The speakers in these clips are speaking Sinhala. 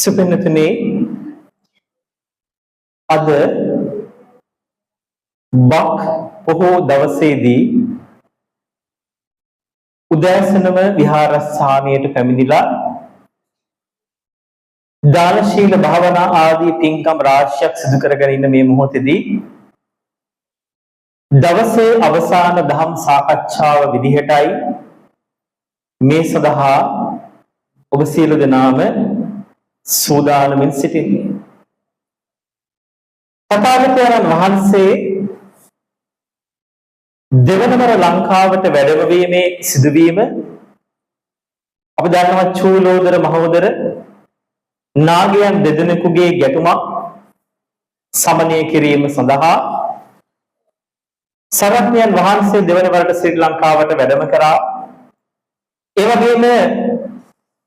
සුපින්නතුනේ, අද බක් පොහෝ දවසේදී උදෑසනම විහාරස්ථානයට පැමිණිලා දාන ශීල භාවනා ආදී පින්කම් රාශියක් සිදු කරගෙන ඉන්න මේ මොහොතේදී දවසේ අවසාන දහම් සාකච්ඡාව විදිහටයි මේ සඳහා ඔබ සියලු දෙනාම සූදානමින් සිටින්නේ. තථාගතයන් වහන්සේ දෙවනවර ලංකාවට වැඩම වීමේ සිදුවීම අපි දන්නවා. චූලෝදර මහෝදර නාගයන් දෙදෙනෙකුගේ ගැටුමක් සමනය කිරීම සඳහා සරඥයන් වහන්සේ දෙවන වරට ශ්‍රී ලංකාවට වැඩම කරා. ඒ වගේම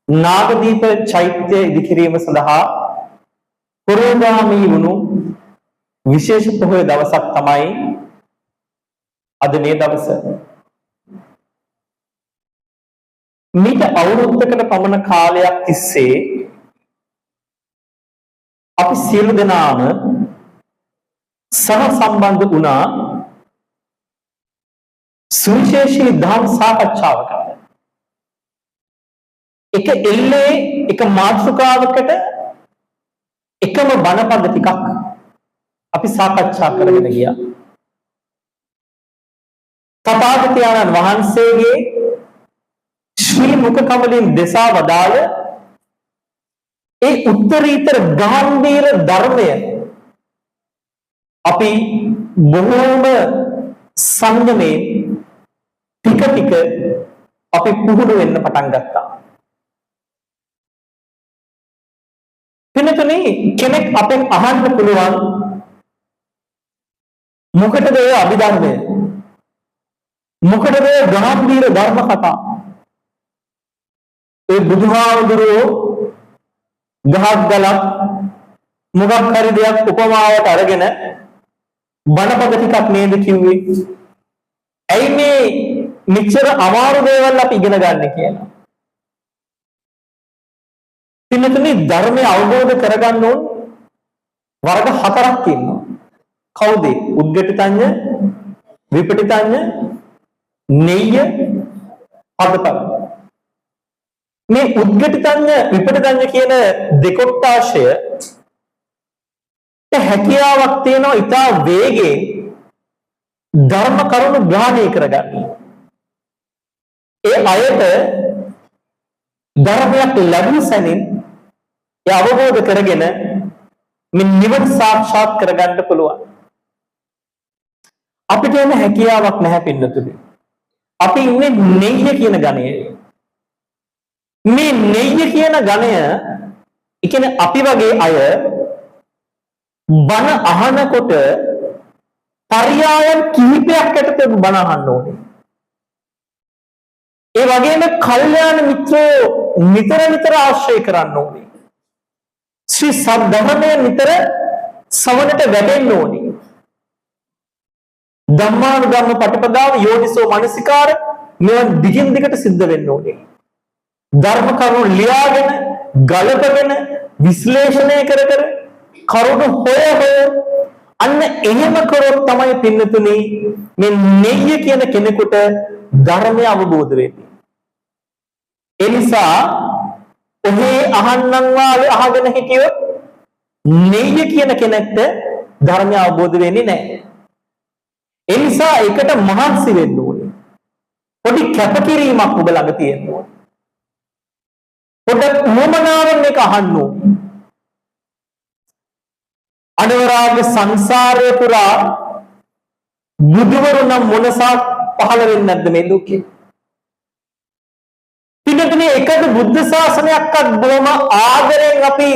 නාගදීප චෛත්‍ය ඉදිකිරීම සඳහා පුරෝගාමී වුණු විශේෂ පොහොය දවසක් තමයි අද මේ දවස. මීට අවුරුද්දකට පමණ කාලයක් තිස්සේ අපි සියලු දෙනාම සහ සම්බන්ධ වුණා සුවිශේෂී දහම් සාකච්ඡාවකට. එක එල්ලේ, එක මාතෘකාවකට, එකම බණපද ටිකක් අපි සාකච්ඡා කරගෙන ගියා. තථාගතයන්න් වහන්සේගේ ශ්‍රී මුඛ කමලින් දෙසා වදාළ ඒ උත්තරීතර ගාම්භීර ධර්මය අපි බොහෝම සංයමයෙන් ටික ටික අපි පුහුණු වෙන්න පටන් ගත්තා. පින්නතුනි, කෙනෙක් අපෙන් අහන්න පුළුවන්, මොකටද ඔය අභිධර්මය? මොකටද ඔය ගාම්භීර ධර්ම කතා? ඒ බුදුහාමුදුරුවෝ ගහක් ගලක් මොකක් හරි දෙයක් උපමාවට අරගෙන බණපද ටිකක් නේද කිව්වේ? ඇයි මේ මෙච්චර අමාරු දේවල් අපි ඉගෙන ගන්න කියලා. පින්නතුනි, ධර්මය අවබෝධ කරගන්න ඕන වර්ග හතරක් ඉන්නවා. කවුද? උද්ගටිතඤ්ඤ, විපටිතඤ්ඤ, නෙය්‍ය, පදපල. මේ උද්ගටිතඤ්ඤ, විපටිතඤ්ඤ කියන දෙකොට්ටාශය හැකියාවක් තියෙනවා ඉතා වේගයෙන් ධර්ම කරුණු ග්‍රහණය කරගන්න. ඒ අයට ධර්මයක් ලැබුණු සැනින් ඒ අවබෝධ කරගෙන මේ නිවන සාක්ෂාත් කරගන්න පුළුවන්. අපිට එන හැකියාවක් නැහැ පින්නතුනි. අපි ඉන්නේ නෙය්‍ය කියන ගණයේ. මේ නෙය්‍ය කියන ගණය, ඒ කියන්නේ අපි වගේ අය බණ අහනකොට පර්යායන් කිහිපයක් යටතේ බණ අහන්න ඕනේ. ඒ වගේම කල්යාණ මිත්‍රෝ නිතර නිතර ආශ්‍රය කරන්න ඕනේ. ශ්‍රී සද්ධර්මය නිතර සවනට වැටෙන්න ඕනේ. ධම්මානුධම්ම පටිපදාව, යෝනිසෝ මනසිකාර මේවා දිගින් දිගට සිද්ධ වෙන්න ඕනේ. ධර්ම කරුණු ලියාගෙන, ගලපගෙන, විශ්ලේෂණය කර කර, කරුණු හොය හොය, අන්න එහෙම කරොත් තමයි පින්නතුනි මේ නෙය්‍ය කියන කෙනෙකුට ධර්මය අවබෝධ වෙන්නේ. ඒ නිසා ඔහේ අහන්නම් වාලේ අහගෙන හිටියොත් නෙය්‍ය කියන කෙනෙක්ට ධර්මය අවබෝධ වෙන්නේ නැහැ. ඒ නිසා ඒකට මහන්සි වෙන්න ඕනේ. පොඩි කැපකිරීමක් ඔබ ළඟ තියෙන්න ඕනේ. පොඩක් උවමනාවෙන් මේක අහන්න ඕනේ. අනවරාග සංසාරය පුරා බුදුවරු නම් මොනසාක් පහළ වෙන්නේ නැද්ද මේ ලෝකේ? පින්නතුනේ, එකද බුද්ධ ශාසනයක්වත් බොහොම ආදරෙන් අපි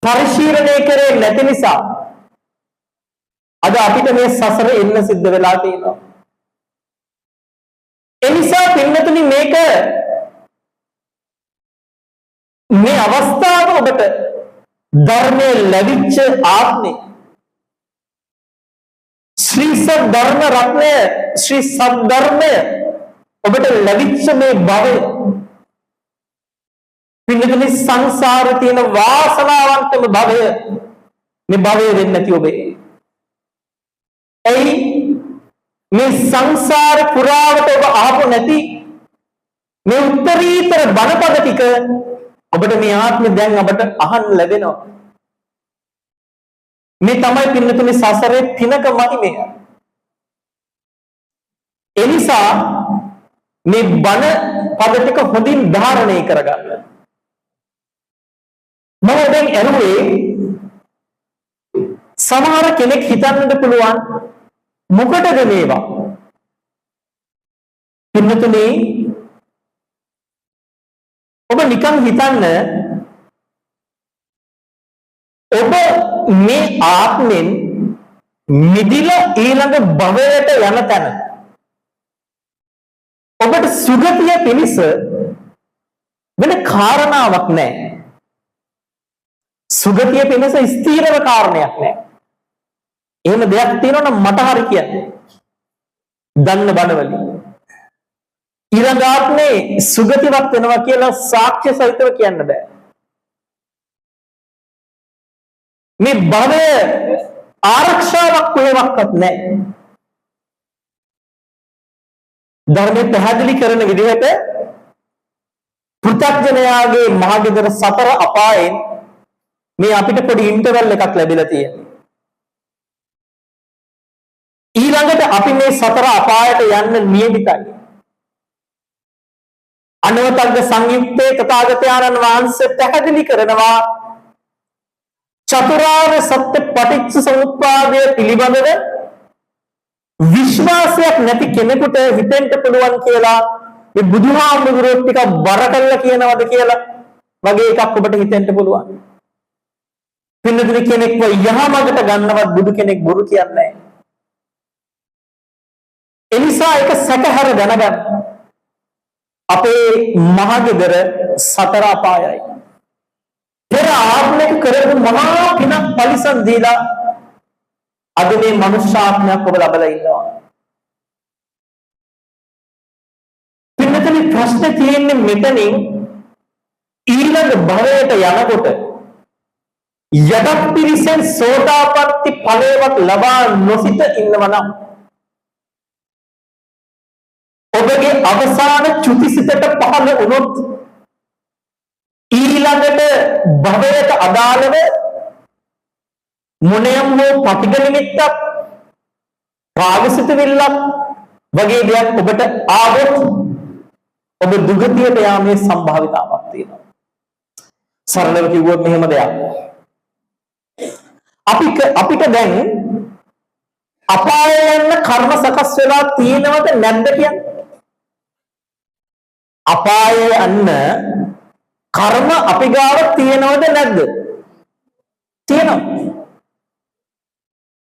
පරිශීලනය කරේ නැති නිසා අද අපිට මේ සසර එන්න සිද්ධ වෙලා තියෙනවා. ඒ නිසා පින්නතුනි, මේක මේ අවස්ථාව ඔබට ධර්මයේ ලැබිච්ච ආත්මේ, ශ්‍රී සද්ධර්ම රත්නය, ශ්‍රී සද්ධර්මය ඔබට ලැබිච්ච මේ භවය පින්නතුනි, සංසාරේ තියෙන වාසනාවන්තම භවය මේ භවය වෙන්නේ නැති ඔබේ. ඇයි? මේ සංසාර පුරාවට ඔබ අහපු නැති මේ උත්තරීතර බණපද ටික ඔබට මේ ආත්මෙ දැන් අපට අහන්න ලැබෙනවා. මේ තමයි පින්නතුනි සසරේ පිනක මහිමය. එනිසා මේ බණ පද ටික හොඳින් ධාරණය කරගන්න. මම දැන් ඇහුවේ, සමහර කෙනෙක් හිතන්නට පුළුවන් මොකටද මේවා? පින්නතුනේ, ඔබ නිකන් හිතන්න, ඔබ මේ ආත්මෙන් මිදිලා ඊළඟ භවයට යන තැන ඔබට සුගතිය පිණිස වෙන කාරණාවක් නැහැ. සුගතිය පිණිස ස්ථිරව කාරණයක් නැහැ. එහෙම දෙයක් තියෙනවා නම් මට හරි කියන්න. දන්න බණවලින්. ඊළඟ ආත්මේ සුගතිවත් වෙනවා කියලා සාක්ෂ්‍ය සහිතව කියන්න බෑ. මේ භවය ආරක්ෂාවක් කොහෙවත් නැහැ. ධර්මයේ පැහැදිලි කරන විදිහට පෘථග්ජනයාගේ මහගෙදර සතර අපායෙන් මේ අපිට පොඩි ඉන්ටර්වල් එකක් ලැබිලා තියෙනවා. ඊළඟට අපි මේ සතර අපායට යන්න නියමිතයි. අනවතග්ග සංයුත්තේ තථාගතයන්න් වහන්සේ පැහැදිලි කරනවා, චතුරාර්ය සත්‍ය පටිච්ච සමුප්පාදය පිළිබඳව විශ්වාසයක් නැති කෙනෙකුට හිතෙන්න පුළුවන් කියලා, මේ බුදුහාමුදුරුවෝ ටිකක් බර කරලා කියනවද කියලා වගේ එකක් ඔබට හිතෙන්න පුළුවන්. පින්නතුනි, කෙනෙක්ව යහමඟට ගන්නවත් බුදු කෙනෙක් බොරු කියන්නේ නැහැ. එනිසා ඒක සැකහැර දැනගන්න. අපේ මහගෙදර සතර අපායයි. පෙර ආත්මයක කරපු මහා පිනක් පරිසම් දීලා අද මේ මනුෂ්‍යාත්මයක් ඔබ ලබලා ඉන්නවා. පින්නතුනි, ප්‍රශ්න තියෙන්නේ මෙතනින් ඊළඟ භවයට යනකොට යටත් පිරිසෙන් සෝතාපට්ටි ඵලයවත් ලබා නොසිත ඉන්නවා නම්, ඔබගේ අවසාන චුතිසිතට පහළ වුණොත් ඊළඟට භවයට අදාළව මොනියම් හෝ පටිඝ නිමිත්තක්, රාගසිතවිල්ලක් වගේ දෙයක් ඔබට ආවොත් ඔබ දුගතියට යාමේ සම්භාවිතාවක් තියෙනවා. සරලව කිව්වොත් මෙහෙම දෙයක්. අපිට දැන් අපාය යන්න කර්ම සකස් වෙලා තියෙනවද නැද්ද කියන්නේ? අපාය යන්න කර්ම අපි ගාව තියෙනවද නැද්ද? තියෙනවා.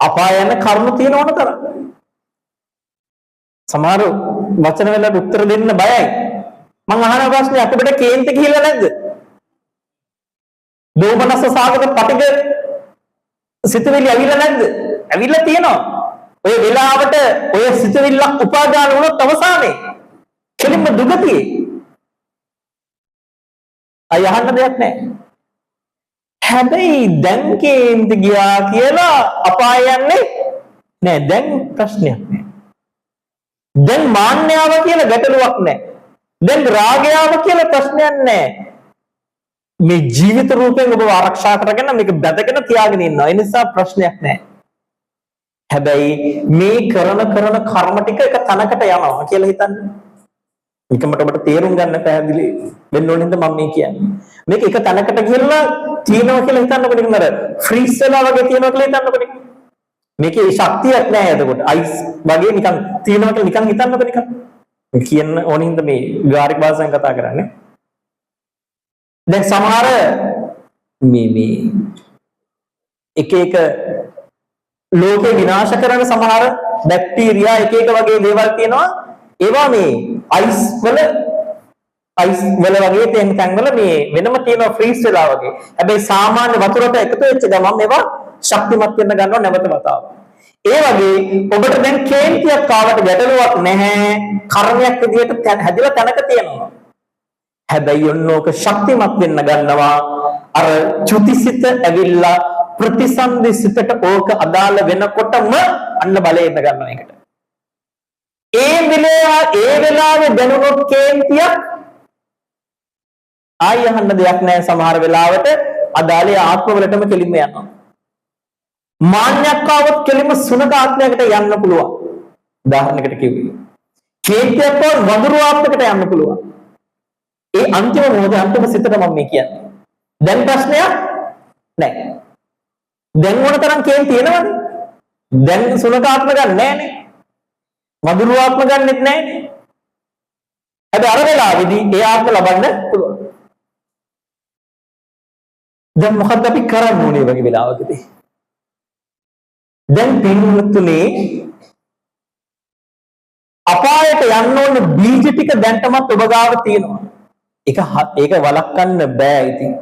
අපාය යන කර්ම තියෙනවන තරම්. සමහර වචන වලට උත්තර දෙන්න බයයි. මං අහන ප්‍රශ්නේ, අපිට කේන්ති ගිහිල්ලා නැද්ද? දෝමනස්ස සාගත පටිඝ සිතුවිලි ඇවිල්ලා නැද්ද? ඇවිල්ලා තියෙනවා. ඔය වෙලාවට ඔය සිතුවිල්ලක් උපාදාන වුණොත් අවසානයේ කෙලින්ම දුගතියේ. අය අහන්න දෙයක් නැහැ. හැබැයි දැන් කේන්ති ගියා කියලා අපාය යන්නේ නෑ. දැන් ප්‍රශ්නයක් නෑ. දැන් මාන්නය ආව කියලා ගැටලුවක් නෑ. දැන් රාගය ආව කියලා ප්‍රශ්නයක් නෑ. මේ ජීවිත රූපයෙන් ඔබව ආරක්ෂා කරගෙන මේක බැඳගෙන තියාගෙන ඉන්නවා. ඒ නිසා ප්‍රශ්නයක් නෑ. හැබැයි මේ කරන කරන කර්ම ටික එක තැනකට යනවා කියලා හිතන්න. නිකමට ඔබට තේරුම් ගන්න පැහැදිලි වෙන්න ඕන හින්දා මම මේ කියන්නේ. මේක එක තැනකට ගිහිල්ලා තියෙනවා කියලා හිතන්නකො, නිකන් අර ෆ්‍රීස් වෙලා වගේ තියෙනවා කියලා හිතන්නකො නිකන්. මේකේ ශක්තියක් නෑ එතකොට. අයිස් වගේ නිකන් තියෙනවා කියලා නිකන් හිතන්නකො නිකන්. මේ කියන්න ඕන හින්දා මේ ව්‍යවහාරික භාෂාවෙන් කතා කරන්නේ. දැන් සමහර මේ මේ එක එක ලෝකේ විනාශ කරන සමහර බැක්ටීරියා එක එක වගේ දේවල් තියෙනවා. ඒවා මේ අයිස් වල වගේ තියෙන තැන්වල මේ වෙනම තියෙනවා ෆ්‍රීස් වෙලා වගේ. හැබැයි සාමාන්‍ය වතුරට එකතු වෙච්ච ගමන් මේවා ශක්තිමත් වෙන්න ගන්නවා නැවත වතාවක්. ඒ වගේ ඔබට දැන් කේන්තියක් ආවට ගැටලුවක් නැහැ. කර්මයක් විදිහට හැදිලා තැනක තියෙනවා. හැබැයි ඔන්න ඕක ශක්තිමත් වෙන්න ගන්නවා. අර චුතිසිත ඇවිල්ලා ප්‍රතිසන්දි සිතට ඕක අදාළ වෙනකොටම අන්න බලය එන්න ගන්නවා ඒකට. ඒ ඒ වෙලාවේ දැනුනොත් කේන්තියක් ආයි අහන්න දෙයක් නෑ. සමහර වෙලාවට අදාළ ආත්මවලටම කෙලින්ම යනවා. මාන්නයක් ආවොත් කෙලින්ම සුනක ආත්මයකට යන්න පුළුවන්. උදාහරණයකට කිව්වේ. කේන්තියක් ආවොත් වඳුරු ආත්මයකට යන්න පුළුවන්. ඒ අන්තිම මොහොතේ අන්තිම සිතට මම මේ කියන්නේ. දැන් ප්‍රශ්නයක් නෑ. දැන් මොන තරම් කේන්ති එනවද? දැන් සුනක ආත්ම ගන්න නෑනේ. වඳුරු ආත්ම ගන්නෙත් නෑනේ. හැබැයි අර වෙලාවේදී ඒ ආත්ම ලබන්න පුළුවන්. දැන් මොකද්ද අපි කරන්න ඕනේ වගේ වෙලාවකදී? දැන් පින්වත්තුනේ, අපායට යන්න ඕන බීජ ටික දැන්ටමත් ඔබ ගාව තියෙනවා. ඒක ඒක වළක්වන්න බෑ ඉතින්.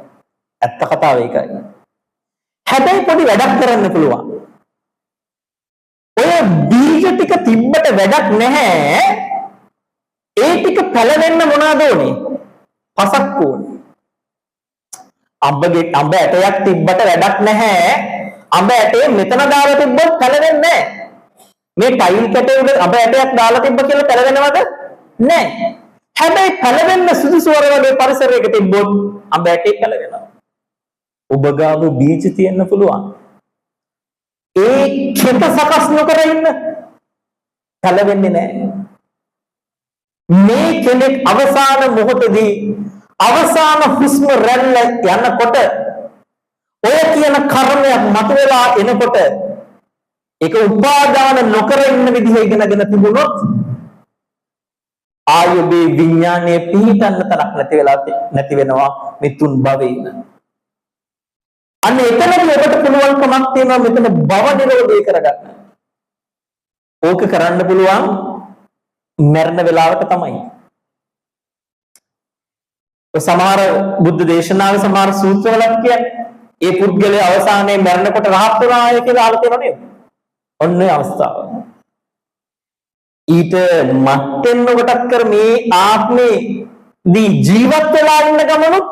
ඇත්ත කතාව ඒකයි. හැබැයි පොඩි වැඩක් කරන්න පුළුවන්. ඔය බීජ ටික තිබ්බට වැඩක් නැහැ. ඒ ටික පැලවෙන්න මොනවාද ඕනේ? පසක් ඕනේ. අඹ ඇටයක් තිබ්බට වැඩක් නැහැ. අඹ ඇටේ මෙතන දාලා තිබ්බොත් පැලවෙන්නේ නැහැ. මේ ටයිල් කැටේ උඩ අඹ ඇටයක් දාලා තිබ්බ කියලා පැලවෙනවද? නැහැ. හැබැයි පැලවෙන්න සුදුසු අර වගේ පරිසරයක තිබ්බොත් අඹ ඇටේ පැලවෙනවා. ඔබ ගාව බීජ තියෙන්න පුළුවන්. ඒ කෙත සකස් නොකර ඉන්න පැලවෙන්නේ නැහැ. මේ කෙනෙක් අවසාන මොහොතදී අවසාන හුස්ම රැල්ල යනකොට ඔය කියන කර්මයක් මතුවලා එනකොට ඒක උපාදාන නොකර ඉන්න විදිහ ඉගෙනගෙන තිබුණොත් ආයි ඔබේ විඥානය පිහිටන්න තරක් නැති වෙලා නැති වෙනවා මේ තුන් භවේන. අන්න එතනදී ඔබට පුළුවන්කමක් තියෙනවා මෙතන භව නිරෝධය කරගන්න. ඕක කරන්න පුළුවන් මරණ වෙලාවට තමයි. ඔය සමහර බුද්ධ දේශනාවේ සමහර සූත්‍රවලත් කියන්නේ ඒ පුද්ගලයා අවසානයේ මරණකොට රහත් වුණාය කියලා අහලා තියෙනව නේද? ඔන්න ඔය අවස්ථාව. ඊට මත්තෙන් ඔබටත් කර මේ ආත්මේ දී ජීවත් වෙලා ඉන්න ගමනුත්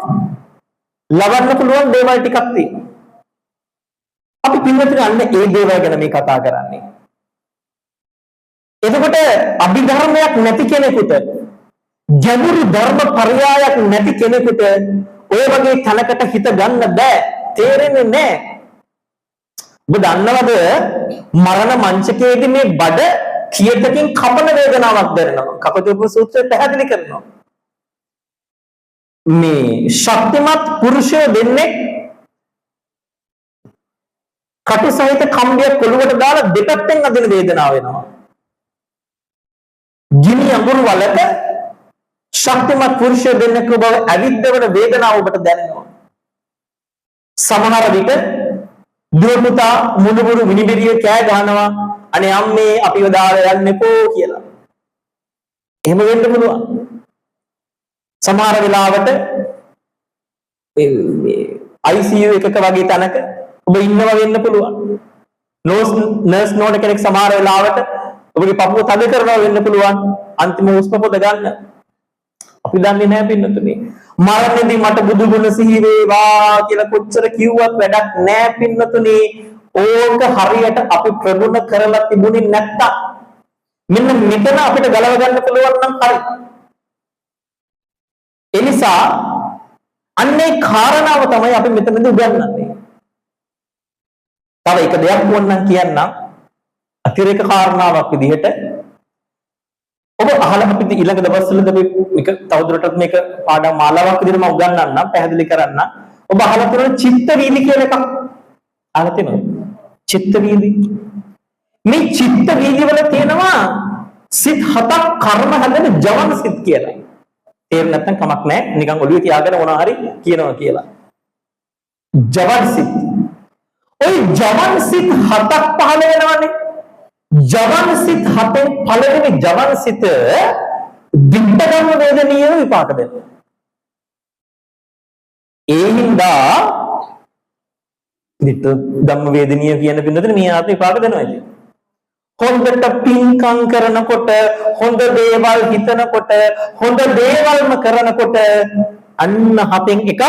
ලබන්න පුළුවන් දේවල් ටිකක් තියෙනවා. අපි පින්වතුනි අන්න ඒ දේවල් ගැන මේ කතා කරන්නේ. එතකොට අභිධර්මයක් නැති කෙනෙකුට, ගැඹුරු ධර්ම පරයයක් නැති කෙනෙකුට ඔය වගේ තැනකට හිත ගන්න බෑ, තේරෙන්නේ නෑ. ඔබ දන්නවද මරණ මංචකයේදී මේ බඩ කියතකින් කපන වේදනාවක් දැනෙනවා. කපජෝප සූත්‍රය පැහැදිලි කරනවා. මේ ශක්තිමත් පුරුෂයෝ දෙන්නෙක් කටු සහිත කම්බියක් ඔළුවට දාලා දෙපැත්තෙන් අදින වේදනාව වෙනවා. ගිනි අඟුරු වලක ශක්තිමත් පුරුෂයෝ දෙන්නෙක් ඔබව ඇවිද්දවන වේදනාව ඔබට දැනෙනවා. සමහර විට දුව පුතා මුණුබුරු මිනිබිරිය කෑ ගහනවා, අනේ අම්මේ අපිව දාලා යන්නකෝ කියලා. එහෙම වෙන්න පුළුවන්. සමහර වෙලාවට මේ ICU එකක වගේ තැනක ඔබ ඉන්නවා වෙන්න පුළුවන්. නර්ස් නර්ස් නෝන කෙනෙක් සමහර වෙලාවට ඔබගේ පපුව තද කරනවා වෙන්න පුළුවන් අන්තිම හුස්ම පොද ගන්න. අපි දන්නේ නැහැ පින්නතුනේ. මරණයේදී මට බුදු ගුණ සිහි වේවා කියලා කොච්චර කිව්වත් වැඩක් නෑ පින්නතුනේ. ඕක හරියට අපි ප්‍රගුණ කරලා තිබුණේ නැත්තම්, මෙන්න මෙතන අපිට ගලව ගන්න පුළුවන් නම් හරි. ඒ නිසා අන්නේ කාරණාව තමයි අපි මෙතනදී උගන්වන්නේ. තව එක දෙයක් ඕනනම් කියන්නම්, අතිරේක කාරණාවක් විදිහට. ඔබ අහලා අපි ඊළඟ දවස්වලදී අපි මේක තවදුරටත් මේක පාඩම් මාලාවක් විදිහට මම උගන්වන්නම්, පැහැදිලි කරන්නම්. ඔබ අහලා තියෙනවා චිත්ත වීදි කියලා එකක්? අහලා තියෙනවද? චිත්ත වීදි. මේ චිත්ත වීදි වල තියෙනවා සිත් හතක්, කර්ම හදන ජවන් සිත් කියලා. තේරුම් නැත්නම් කමක් නැහැ. නිකන් ඔළුවේ තියාගෙන මොනවා හරි කියනවා කියලා. ජවන් සිත්. ඔය ජවන් සිත් හතක් පහළ වෙනවනේ. ජවන් සිත් හතෙන් පළවෙනි ජවන් සිත දිට්ඨ ධම්ම වේදනීය විපාක දෙනවා. ඒ හින්දා දිට්ඨ ධම්ම වේදනීය කියන පින්නතන මේ ආත්ම විපාක දෙනවා ඉතින්. හොඳට පින්කම් කරනකොට, හොඳ දේවල් හිතනකොට, හොඳ දේවල්ම කරනකොට අන්න හතෙන් එකක්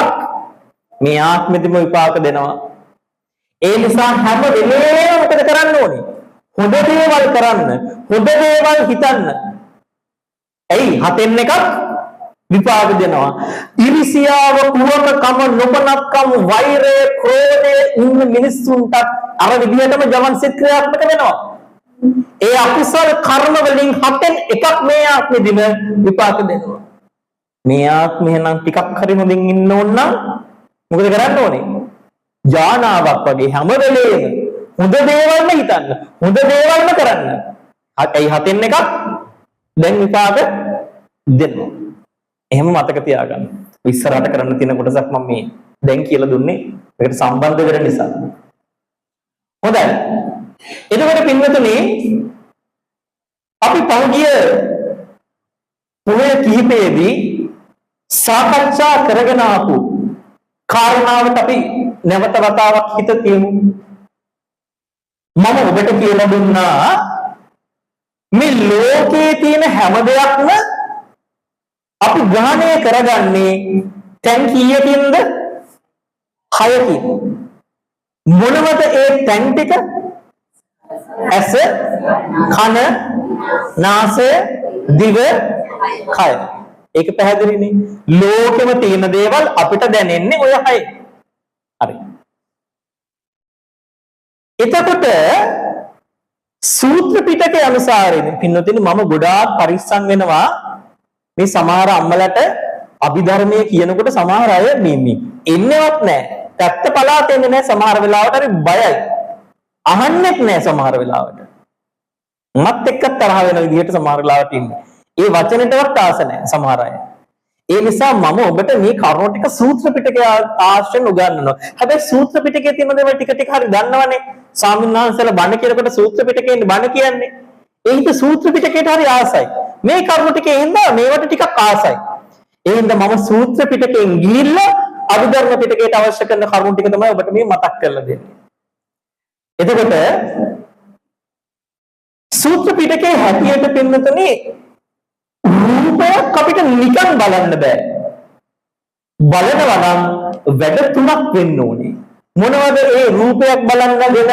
මේ ආත්මෙදිම විපාක දෙනවා. ඒ නිසා හැම වෙලේම මොකද කරන්න ඕනේ? හොඳ දේවල් කරන්න, හොඳ දේවල් හිතන්න. ඇයි හතෙන් එකක් විපාක දෙනවා. ඉරිසියාව, කුහකකම, නොපනත්කම, වෛරය, ක්‍රෝධය ඉන්න මිනිස්සුන්ට අර විදිහටම ජවන් සිත් ක්‍රියාත්මක වෙනවා. ඒ අකුසල කර්ම වලින් හතෙන් එකක් මේ ආත්මෙදිම විපාක දෙනවා. මේ ආත්මය නම් ටිකක් හරි හොඳින් ඉන්න ඕන නම් මොකද කරන්න ඕනේ? යානාවක් වගේ හැම වෙලේම හොඳ දේවල්ම හිතන්න, හොඳ දේවල්ම කරන්න. ඇයි හතෙන් එකක් දැන් විපාක දෙනවා. එහෙම මතක තියාගන්න. ඉස්සරහට කරන්න තියෙන කොටසක් මම මේ දැන් කියලා දුන්නේ මේකට සම්බන්ධ වෙන නිසා. හොඳයි. එතකොට පින්වතුනි, අපි පහුගිය පොහොය කිහිපයේදී සාකච්ඡා කරගෙන ආපු කාරණාවට අපි නැවත වතාවක් හිත තියමු. මම ඔබට කියලා දුන්නා මේ ලෝකයේ තියෙන හැම දෙයක්ම අපි ග්‍රහණය කරගන්නේ තැන් කීයකින්ද? හයකින්. මොනවද ඒ තැන් ටික? ඇස, කන, නාසය, දිව, කය. ඒක පැහැදිලිනේ. ලෝකෙම තියෙන දේවල් අපිට දැනෙන්නේ ඔය හය. හරි. එතකොට සූත්‍ර පිටකයේ අනුසාරයෙන් පින්නතින් මම ගොඩාක් පරිස්සම් වෙනවා. මේ සමහර අම්මලට අභිධර්මයේ කියනකොට සමහර අය මේ මේ එන්නේවත් නැහැ. පැත්ත පලාත එන්නේ නැහැ සමහර වෙලාවට, හරි බයයි. අහන්නෙත් නැහැ සමහර වෙලාවට. මත් එක්ක තරහ වෙන විදිහට සමහර වෙලාවට ඉන්නේ. ඒ වචනෙටවත් ආස නැහැ සමහර අය. ඒ නිසා මම ඔබට මේ කරුණු ටික සූත්‍ර පිටකයේ ආශ්‍රයෙන් උගන්වනවා. හැබැයි සූත්‍ර පිටකයේ තියෙන දේවල් ටික ටික හරි දන්නවනේ. ස්වාමීන් වහන්සේලා බණ කියනකොට සූත්‍ර පිටකේ ඉන්නේ බණ කියන්නේ. ඒ හින්දා සූත්‍ර පිටකයට හරි ආසයි. මේ කරුණු ටිකේ හින්දා මේවට ටිකක් ආසයි. ඒ හින්දා මම සූත්‍ර පිටකයෙන් ගිහිල්ලා අභිධර්ම පිටකයට අවශ්‍ය කරන කරුණු ටික තමයි ඔබට මේ මතක් කරලා දෙන්නේ. එතකොට සූත්‍ර පිටකයේ හැටියට පින්නතුනේ රූපයක් අපිට නිකන් බලන්න බෑ. බලනවා නම් වැඩ තුනක් වෙන්න ඕනේ. මොනවද ඒ රූපයක් බලන්න දෙන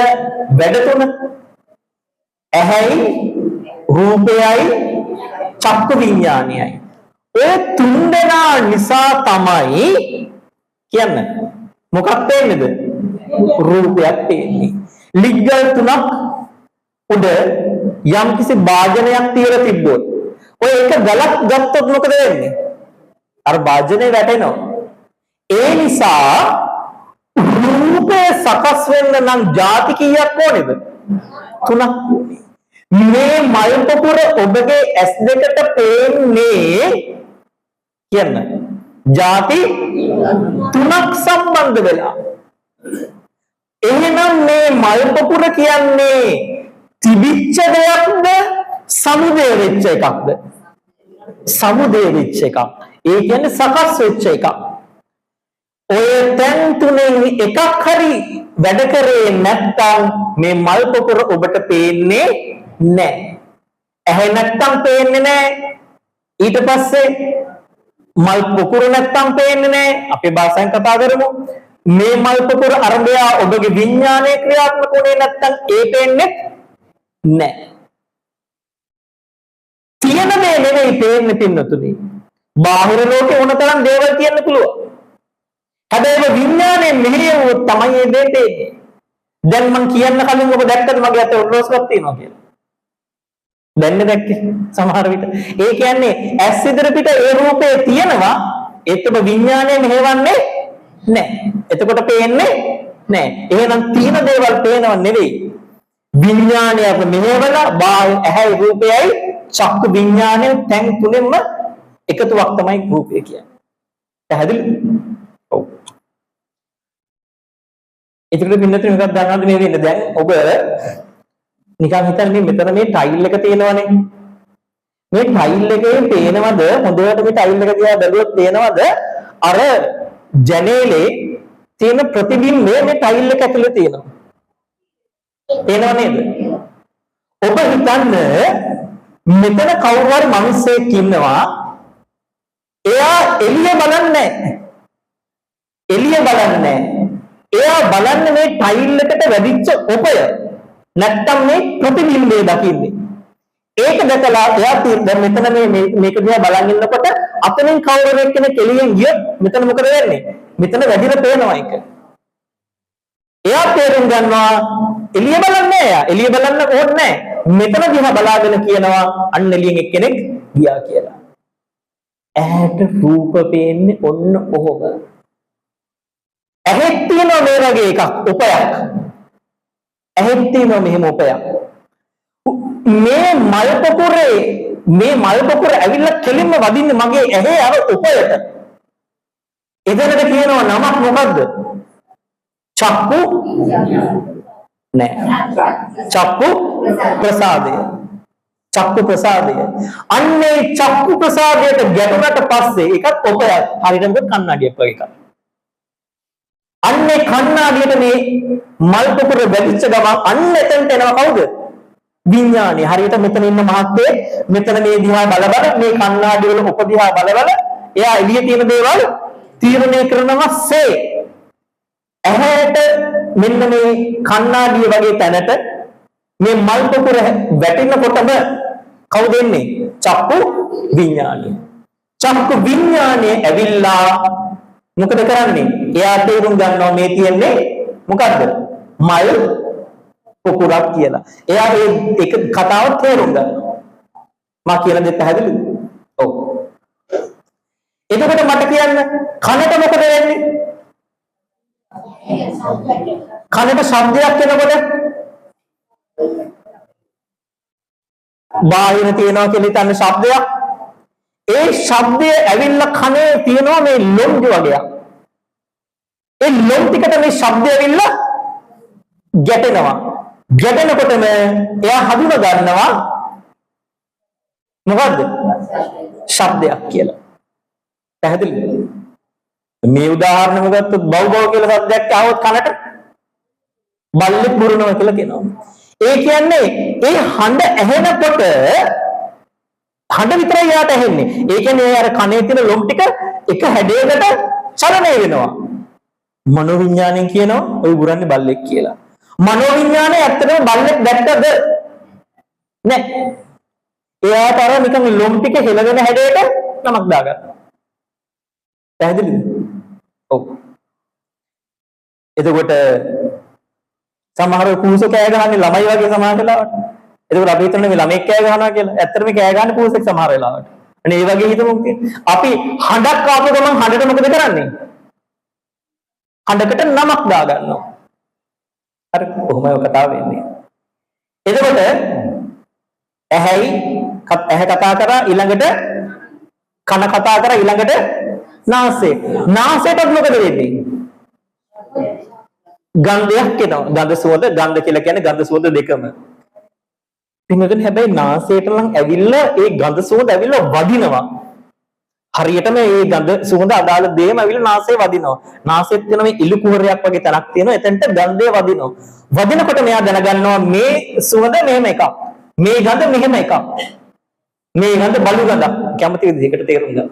වැඩ තුන? ඇහැයි, රූපයයි, චක්කු විඥානයයි. ඔය තුන් දෙනා නිසා තමයි කියන්න මොකක් පේන්නේද? රූපයක් පේන්නේ. ලිග්ගල් තුනක් උඩ යම්කිසි භාජනයක් තියලා තිබ්බොත් ඔය එක ගලක් ගත්තොත් මොකද වෙන්නේ? අර භාජනය වැටෙනවා. ඒ නිසා රූපය සකස් වෙන්න නම් ජාති කීයක් ඕනේද? තුනක් ඕනේ. මේ මල් පොකුර ඔබගේ ඇස් දෙකට පේන්නේ කියන්න ජාති තුනක් සම්බන්ධ වෙලා. එහෙනම් මේ මල් පොකුර කියන්නේ තිබිච්ච දෙයක්ද, සමුදය වෙච්ච එකක්ද? සමුදය වෙච්ච එකක්. ඒ කියන්නේ සකස් වෙච්ච එකක්. ඔය තැන් තුනෙන් එකක් හරි වැඩ කරේ නැත්තම් මේ මල් පොකුර ඔබට පේන්නේ නැහැ. ඇහැ නැත්තම් පේන්නේ නැහැ. ඊට පස්සේ මල් පොකුර නැත්තම් පේන්නේ නැහැ. අපේ භාෂාවෙන් කතා කරමු. මේ මල් පොකුර අරඹයා ඔබගේ විඥානය ක්‍රියාත්මක වුණේ නැත්තම් ඒ පේන්නේ නැහැ. තියෙන දේ නෙවෙයි පේන්නේ පින්නතුනි. බාහිර ලෝකේ ඕන තරම් දේවල් කියන්න පුළුවන්. හැබැයි ඔබ විඥානයෙන් මෙහෙයවුවොත් තමයි මේ දේ පේන්නේ. දැන් මං කියන්න කලින් ඔබ දැක්කද මගේ අතේ ඔරලෝසුවක් තියෙනවා කියලා? දැන්නේ දැක්කේ සමහර විට. ඒ කියන්නේ ඇස් ඉදිරි පිට ඒ රූපේ තියෙනවා, ඒත් ඔබ විඥානය මෙහෙවන්නේ නැහැ. එතකොට පේන්නේ නැහැ. එහෙනම් තියෙන දේවල් පේනව නෙවෙයි. විඥානය අප මෙහෙවලා බාහිර ඇහැයි රූපයයි චක්කු විඥානය තැන් තුනෙන්ම එකතුවක් තමයි රූපය කියන්නේ. පැහැදිලිද? ඔව්. එතකොට පින්නතුනි මොකක්ද දන්නවද මේ වෙන්නේ? දැන් ඔබ නිකන් හිතන්න මේ මෙතන මේ ටයිල් එක තියෙනවනේ. මේ ටයිල් එකේ පේනවද හොඳට? මේ ටයිල් එක දිහා බැලුවොත් පේනවද අර ජනේලේ තියෙන ප්‍රතිබිම්බය මේ ටයිල් එක ඇතුලේ තියෙනවා? පේනව නේද? ඔබ හිතන්න මෙතන කවුරු හරි මිනිස්සෙක් ඉන්නවා. එයා එළිය බලන්නේ, එළිය බලන්නේ. එයා බලන්නේ මේ ටයිල් එකට වැදිච්ච ඔපය. නැත්තම් මේ ප්‍රතිබිම්බය දකින්නේ. ඒක දැකලා එයා දැන් මෙතන මේ මේක දිහා බලන් ඉන්නකොට අතනින් කවුරු හරි කෙනෙක් එළියෙන් ගියොත් මෙතන මොකද වෙන්නේ? මෙතන වැදිලා පේනවා ඒක. එයා තේරුම් ගන්නවා එළිය බලන්නේ එයා. එළිය බලන්න ඕනේ නැහැ. මෙතන දිහා බලාගෙන කියනවා අන්න එළියෙන් එක්කෙනෙක් ගියා කියලා. ඇහැට රූප පේන්නේ ඔන්න ඔහොම. ඇහෙත් තියෙනවා මේ වගේ එකක්, උපයක්. ඇහෙත් තියෙනවා මෙහෙම උපයක්. මේ මල් පොකුරේ, මේ මල් පොකුර ඇවිල්ලා කෙලින්ම වදින්නේ මගේ ඇහේ අර උපයට. එතනට කියනවා නමක් මොකද්ද? චක්කු නෑ. චක්කු ප්‍රසාදය. චක්කු ප්‍රසාදය. අන්නේ චක්කු ප්‍රසාදයට ගැටුණට පස්සේ ඒකත් ඔපයක්. හරියටම කන්නඩියක් වගේ එකක්. අන්නේ කණ්ණාඩියට මේ මල් පොකුර වැදිච්ච ගමන් අන්න එතනට එනවා කවුද? විඥානය. හරියට මෙතන ඉන්න මහත්තයෙක් මෙතන මේ දිහා බල බල, මේ කණ්ණාඩි වල ඔප දිහා බල බල එයා එළිය තියෙන දේවල් තීරණය කරනවා සේ. ඇහැට මෙන්න මේ කණ්ණාඩිය වගේ තැනට මේ මල් පොකුර වැටෙනකොටම කවුද එන්නේ? චක්කු විඥානය. චක්කු විඥානය ඇවිල්ලා මොකද කරන්නේ? එයා තේරුම් ගන්නවා මේ තියෙන්නේ මොකද්ද? මල් පොකුරක් කියලා. එයා ඒ එක කතාව තේරුම් ගන්නවා. මා කියන දේ පැහැදිලිද? ඔව්. එතකොට මට කියන්න, කනට මොකද වෙන්නේ? කනට ශබ්දයක් එනකොට බාහිර තියනවා කියලා හිතන්න ශබ්දයක්. ඒ ශබ්දය ඇවිල්ලා කනේ තියෙනවා මේ ලොම් වගේක්. ඒ ලොම් ටිකට මේ ශබ්දය ඇවිල්ලා ගැටෙනවා. ගැටෙනකොටම එයා හඳුන ගන්නවා මොකද්ද? ශබ්දයක් කියලා. පැහැදිලිද? මේ උදාහරණෙම ගත්තොත් බව් බව් කියලා શબ્දයක් ආවොත් කනට බල්ලෙක් බුරනවා කියලා කියනවා. ඒ කියන්නේ ඒ හඬ ඇහෙනකොට හඬ විතරයි එයාට ඇහෙන්නේ. ඒ කියන්නේ අර කනේ තියෙන ලොම් ටික එක හැඩයකට චලනය වෙනවා. මනෝවිඤ්ඤාණයෙන් කියනවා ඔය බුරන්නේ බල්ලෙක් කියලා. මනෝවිඤ්ඤාණය ඇත්තටම බල්ලෙක් දැක්කද? නෑ. එයාට අර නිකන් ලොම් ටික හෙලවෙන හැඩයට නමක් දාගන්නවා. පැහැදිලිද? ඔව්. එතකොට සමහර කූසෝ කෑ ගහන්නේ ළමයි වගේ සමහර වෙලාවට. එතකොට අපි හිතන්නේ මේ ළමෙක් කෑ ගහනවා කියලා. ඇත්තටම මේ කෑ ගහන්නේ කූසෙක් සමහර වෙලාවට. අනේ ඒ වගේ හිතමු අපි හඬක් ආපු ගමන් හඬට මොකද කරන්නේ? හඬකට නමක් දා ගන්නවා. හරි, කොහොමයි ඔය කතාව වෙන්නේ? එතකොට ඇහැයි ඇහැ කතා කරා, ඊළඟට කන කතා කරා, ඊළඟට නාසය. නාසයටත් මොකද වෙන්නේ? ගන්ධයක් එනවා. ගන්ධ සුවඳ, ගන්ධ කියලා කියන්නේ ගන්ධ සුවඳ දෙකම. පින්වතුනි, හැබැයි නාසයට නම් ඇවිල්ලා ඒ ගඳ සුවඳ ඇවිල්ලා වදිනවා. හරියටම ඒ ගඳ සුවඳ අදාළ දේම ඇවිල්ලා නාසයේ වදිනවා. නාසෙත් තියෙන මේ ඉලු කුහරයක් වගේ තැනක් තියෙනවා. එතනට ගන්ධය වදිනවා. වදිනකොට මෙයා දැනගන්නවා මේ සුවඳ මෙහෙම එකක්. මේ ගඳ මෙහෙම එකක්. මේ ගඳ බලු ගඳක්. කැමති විදිහකට තේරුම් ගන්න.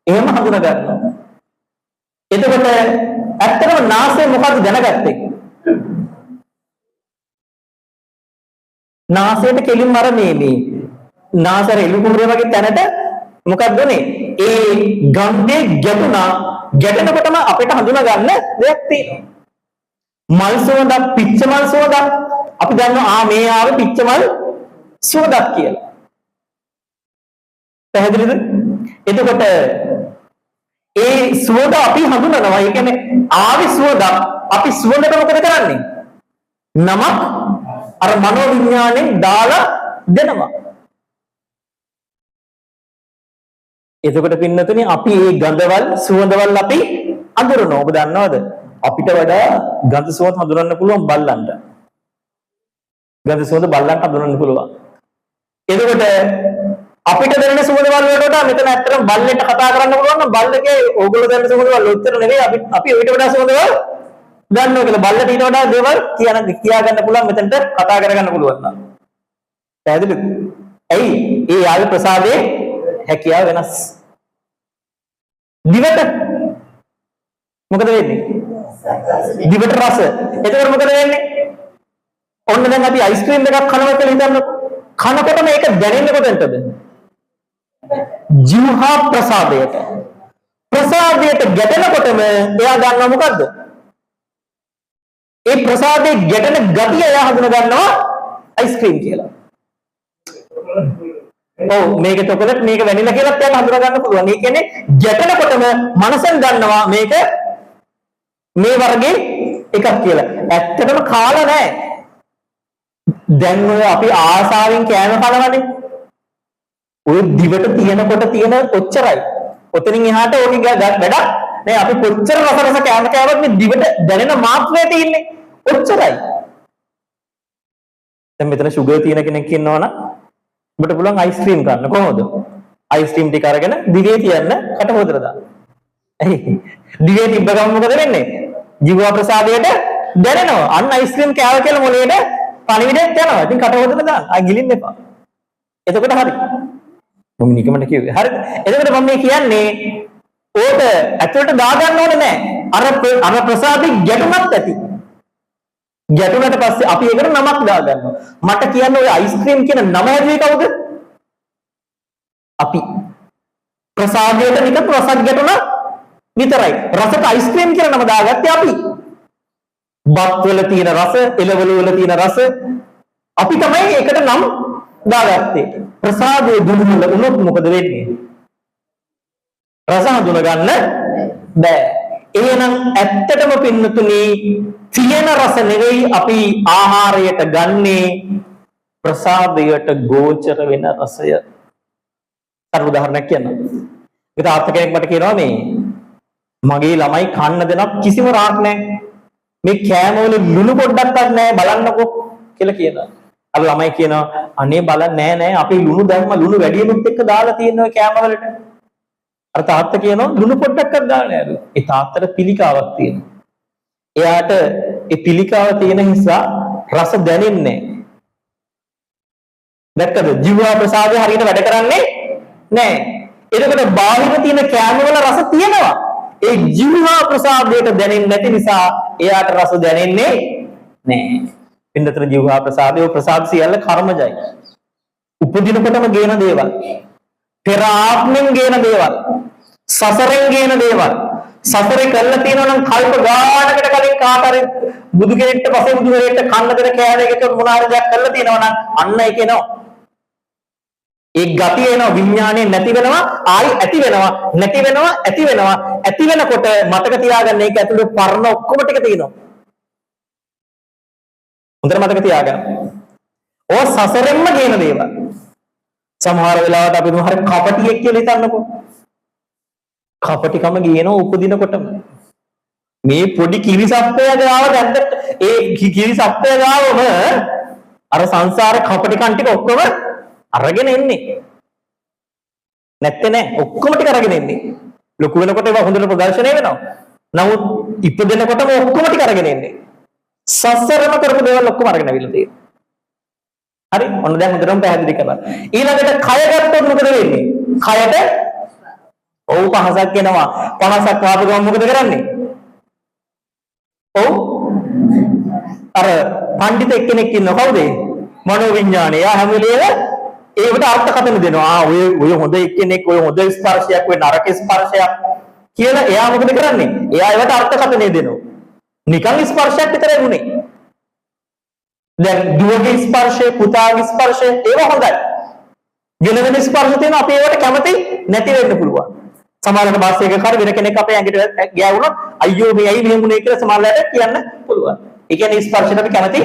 එහෙම හඳුනා ගන්නවා. එතකොට ඇත්තටම නාසය මොකද්ද දැනගත්තේ? නාසයට කෙලින්ම අර මේ මේ නාසර එළු කුහරය වගේ තැනට මොකක්ද උනේ? ඒ ගන්ධේ ගැටුණා. ගැටෙනකොටම අපිට හඳුනා ගන්න දෙයක් තියෙනවා. මල් සුවඳක්, පිච්ච මල් සුවඳක්. අපි දන්නවා ආ මේ ආවේ පිච්ච මල් සුවඳක් කියලා. පැහැදිලිද? එතකොට ඒ සුවඳ අපි හඳුනනවා. ඒ කියන්නේ ආවේ සුවඳක්. අපි සුවඳට මොකද කරන්නේ? නමක් අර මනෝවිඤ්ඤාණයෙන් දාලා දෙනවා. එතකොට පින්නතුනේ අපි මේ ගඳවල් සුවඳවල් අපි අඳුරනවා. ඔබ දන්නවද? අපිට වඩා ගඳ සුවඳ හඳුනන්න පුළුවන් බල්ලන්ට. ගඳ සුවඳ බල්ලන්ට හඳුනන්න පුළුවන්. එතකොට අපිට දැනෙන සුවඳවල් වලට වඩා මෙතන ඇත්තටම බල්ලෙක්ට කතා කරන්න පුළුවන් නම් බල්ලගේ ඕගොල්ලෝ දැනෙන සුවඳවල් ඔච්චර නෙවෙයි, අපි අපි ඊට වඩා සුවඳවල් දන්නවා කියලා. බල්ලට ඊට වඩා දේවල් කියා ගන්න පුළුවන්, මෙතනට කතා කරගන්න පුළුවන් නම්. පැහැදිලිද? ඇයි? ඒ යාගේ ප්‍රසාදයේ හැකියාව වෙනස්. දිවට මොකද වෙන්නේ? දිවට රස. එතකොට මොකද වෙන්නේ? ඔන්න දැන් අපි අයිස්ක්‍රීම් එකක් කනවා කියලා හිතන්නකෝ. කනකොටම ඒක දැනෙන්නේ කොතෙන්ටද? ජීවහා ප්‍රසාදයට. ප්‍රසාදයට ගැටෙනකොටම එයා දන්නවා මොකද්ද? ඒ ප්‍රසාදයේ ගැටෙන ගතිය එයා හඳුන ගන්නවා අයිස්ක්‍රීම් කියලා. ඔව්, මේක චොකලට්, මේක වැනිලා කියලාත් එයාට හඳුනා ගන්න පුළුවන්. ඒ කියන්නේ ගැටෙනකොටම මනසෙන් දන්නවා මේක මේ වර්ගයේ එකක් කියලා. ඇත්තටම කාලා නෑ. දැන් ඔය අපි ආසාවෙන් කෑම කනවනේ. ඔය දිවට තියෙනකොට තියෙන ඔච්චරයි. ඔතනින් එහාට ඕකේ වැඩක් නෑ. අපි කොච්චර රස රස කෑම කෑවත් මේ දිවට දැනෙන මාත්‍රය තියෙන්නේ ඔච්චරයි. දැන් මෙතන ෂුගර් තියෙන කෙනෙක් ඉන්නවනම් ඔබට පුළුවන් අයිස්ක්‍රීම් කන්න. කොහොමද? අයිස්ක්‍රීම් ටික අරගෙන දිවේ තියන්න, කට හොදලා දාන්න. ඇයි? දිවේ තිබ්බ ගමන් මොකද වෙන්නේ? ජීව ප්‍රසාදයට දැනෙනවා. අන්න අයිස්ක්‍රීම් කෑව කියලා මොලේට පණිවිඩයක් යනවා. ඉතින් කට හොදලා දාන්න. ආ ගිලින්න එපා. එතකොට හරි. මම නිකමට කිව්වේ. හරිද? එතකොට මම මේ කියන්නේ ඕක ඇතුළට දාගන්න ඕනේ නෑ. අර අර ප්‍රසාදේ ගැටුණත් ඇති. ගැටුණට පස්සේ අපි ඒකට නමක් දාගන්නවා. මට කියන්න, ඔය අයිස්ක්‍රීම් කියන නම හැදුවේ කවුද? අපි. ප්‍රසාදයට නිකන් රසක් ගැටුණා විතරයි. රසට අයිස්ක්‍රීම් කියලා නම දාගත්තේ අපි. බත් වල තියෙන රස, එළවලු වල තියෙන රස අපි තමයි ඒකට නම් දාගත්තේ. ප්‍රසාදයේ දුර්වල වුණොත් මොකද වෙන්නේ? රස හඳුන ගන්න බෑ. එහෙනම් ඇත්තටම පින්නතුනි, තියෙන රස නෙවෙයි අපි ආහාරයට ගන්නේ, ප්‍රසාදයට ගෝචර වෙන රසය. අර උදාහරණයක් කියන්නම්. එක තාත්තා කෙනෙක් මට කියනවා, මේ මගේ ළමයි කන්න දෙනක් කිසිම රහක් නැහැ. මේ කෑම වල ලුණු පොඩ්ඩක්වත් නැහැ, බලන්නකෝ කියලා කියනවා. අර ළමයි කියනවා, අනේ බලන්න, නෑ නෑ, අපි ලුණු දැම්ම, ලුණු වැඩියෙනුත් එක්ක දාලා තියෙන ඔය කෑම වලට. අර තාත්තා කියනවා ලුණු පොඩ්ඩක්වත් දාලා නෑලු. ඒ තාත්තට පිළිකාවක් තියෙනවා. එයාට ඒ පිළිකාව තියෙන නිසා රස දැනෙන්නේ නෑ. දැක්කද? ජීවා ප්‍රසාදය හරියට වැඩ කරන්නේ නෑ. එතකොට බාහිර තියෙන කෑම වල රස තියෙනවා. ඒ ජීවා ප්‍රසාදයට දැනෙන්නේ නැති නිසා එයාට රස දැනෙන්නේ නෑ. පින්නතර ජීවා ප්‍රසාදය, ඔය ප්‍රසාද සියල්ල කර්මජයි. උපදිනකොටම ගේන දේවල්. පෙර ආත්මෙන් ගේන දේවල්. සසරෙන් ගේන දේවල්. සසරේ කරලා තියෙනවා නම් කල්ප ගානකට කලින් කාට හරි බුදු කෙනෙක්ට, පසේ බුදු කෙනෙක්ට කන්න දෙන කෑම එකක මොන හරි දෙයක් කරලා තියෙනවා නම් අන්න ඒක එනවා. ඒ ගතිය එනවා. විඥානය නැති වෙනවා, ආයි ඇති වෙනවා, නැති වෙනවා, ඇති වෙනවා. ඇති වෙනකොට මතක තියාගන්න, ඒක ඇතුළේ පරණ ඔක්කොම ටික තියෙනවා. හොඳට මතක තියාගන්න. ඔය සසරෙන්ම ගේන දේවල්. සමහර වෙලාවට අපි තුමු හරි කපටියෙක් කියලා හිතන්නකෝ. කපටිකම ගේනවා උපදිනකොටම. මේ පොඩි කිරි සප්පය ගාව දැන්ද, ඒ කිරි සප්පය ගාවම අර සංසාර කපටිකම් ටික ඔක්කොම අරගෙන එන්නේ. නැත්තේ නෑ, ඔක්කොම ටික අරගෙන එන්නේ. ලොකු වෙනකොට ඒවා හොඳට ප්‍රදර්ශනය වෙනවා. නමුත් ඉපදෙනකොටම ඔක්කොම ටික අරගෙන එන්නේ. සසරම කරපු දේවල් ඔක්කොම අරගෙන අවිල්ලා තියෙනවා. හරි, ඔන්න දැන් හොඳටම පැහැදිලි කරලා. ඊළඟට කය ගත්තොත් මොකද වෙන්නේ? කයට, ඔව්, පහසක් එනවා. පහසක් ආපු ගමන් මොකද කරන්නේ? ඔව්, අර පඬිත එක්කෙනෙක් ඉන්නවා. කවුද ඒ? මනෝවිඤ්ඤාණය. එයා හැම වෙලේම ඒවට අර්ථකථන දෙනවා. ආ, ඔය ඔය හොඳ එක්කෙනෙක්, ඔය හොඳ ස්පර්ශයක්, ඔය නරක ස්පර්ශයක් කියලා. එයා මොකද කරන්නේ? එයා ඒවට අර්ථකථනය දෙනවා. නිකන් ස්පර්ශයක් විතරයි වුනේ. දැන් දුවගේ ස්පර්ශය, පුතාගේ ස්පර්ශය, ඒවා හොඳයි. වෙන වෙන ස්පර්ශ තියෙනවා, අපි ඒවට කැමති නැති වෙන්න පුළුවන්. සමහරවිට බස් එකක හරි වෙන කෙනෙක් අපේ ඇඟට ගෑවුනොත්, අයියෝ මේ ඇයි මෙහෙම වුනේ කියලා සමහරවිට කියන්න පුළුවන්. ඒ කියන්නේ ස්පර්ශයට අපි කැමති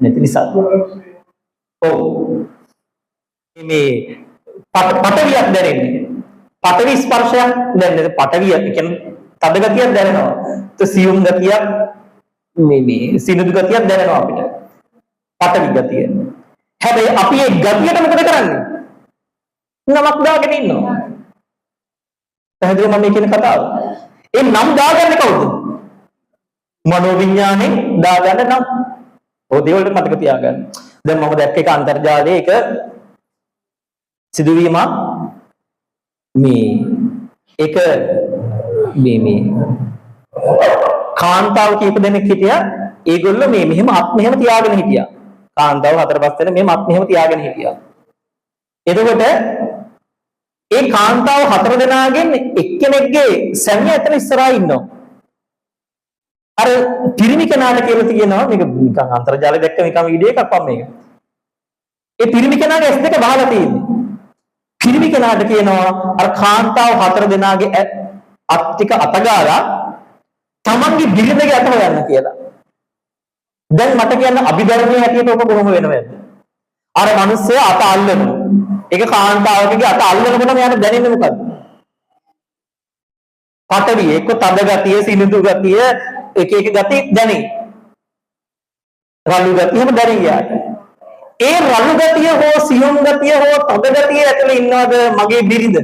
නැති නිසා. ඔව්. මේ පටවියක් දැනෙන්නේ. පටවි ස්පර්ශයක් දැනෙන්නේ. පටවිය කියන්නේ තද ගතියක් දැනෙනවා. ඒ සියුම් ගතියක්, මේ මේ සිනිඳු ගතියක් දැනෙනවා අපිට. පටවි ගතිය. හැබැයි අපි ඒ ගතියට මොකද කරන්නේ? නමක් දාගෙන ඉන්නවා. පැහැදිලිව මම මේ කියන කතාව. ඒ නම් දාගන්නේ කවුද? මනෝවිඤ්ඤාණයෙන් දාගන්න නම්. ඔය දේවල් මතක තියාගන්න. දැන් මම දැක්ක එක අන්තර්ජාලයේ එක සිදුවීමක්. මේ ඒක මේ මේ කාන්තාව කීප දෙනෙක් හිටියා. ඒගොල්ලෝ මේ මෙහෙම අත් මෙහෙම තියාගෙන හිටියා. කාන්තාව හතර පහ දෙනෙක් මෙහෙම අත් මෙහෙම තියාගෙන හිටියා. එතකොට ඒ කාන්තාව හතර දෙනාගෙන් එක්කෙනෙක්ගේ සැමියා එතන ඉස්සරහා ඉන්නවා. අර පිරිමි කෙනාට කියලා තියෙනවා, මේක නිකන් අන්තර්ජාලය දැක්ක නිකන් වීඩියෝ එකක් මම මේක. ඒ පිරිමි කෙනාගේ ඇස් දෙක වහලා තියෙන්නේ. පිරිමි කෙනාට කියනවා අර කාන්තාව හතර දෙනාගේ අත් ටික අතගාලා තමන්ගේ බිරිඳගේ අත හොයන්න කියලා. දැන් මට කියන්න අභිධර්මයේ හැටියට ඔබ කොහොම වෙනවද? අර මිනිස්සයා අත අල්ලනවා. ඒක කාන්තාවකගේ අත අල්ලනකොටම යාට දැනෙන්නේ මොකද්ද? පටවිය, එක්ක තද ගතිය, සිනිඳු ගතිය, එක එක ගති දැනේ. රළු ගතිය එහෙම දැනේ යාට. ඒ රළු ගතිය හෝ සියුම් ගතිය හෝ තද ගතිය ඇතුලේ ඉන්නවද මගේ බිරිඳ?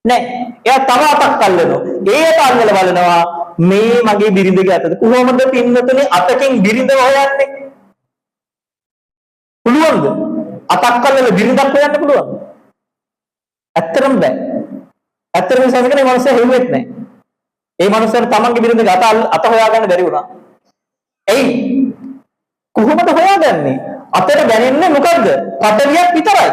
නෑ. එයා තව අතක් අල්ලනවා. ඒ අත අල්ලලා බලනවා මේ මගේ බිරිඳගේ අතද? කොහොමද පින්නතුනේ අතකින් බිරිඳව හොයන්නේ? පුළුවන්ද? අතක් අල්ලලා බිරිඳක් හොයන්න පුළුවන්ද? ඇත්තටම බෑ. ඇත්තටම විශ්වාස කරන මේ මනුස්සයා හෙව්වෙත් නෑ. ඒ මනුස්සයාට තමන්ගේ බිරිඳගේ අත අත හොයාගන්න බැරි වුණා. ඇයි? කොහොමද හොයාගන්නේ? අතට දැනෙන්නේ මොකද්ද? පටවියක් විතරයි.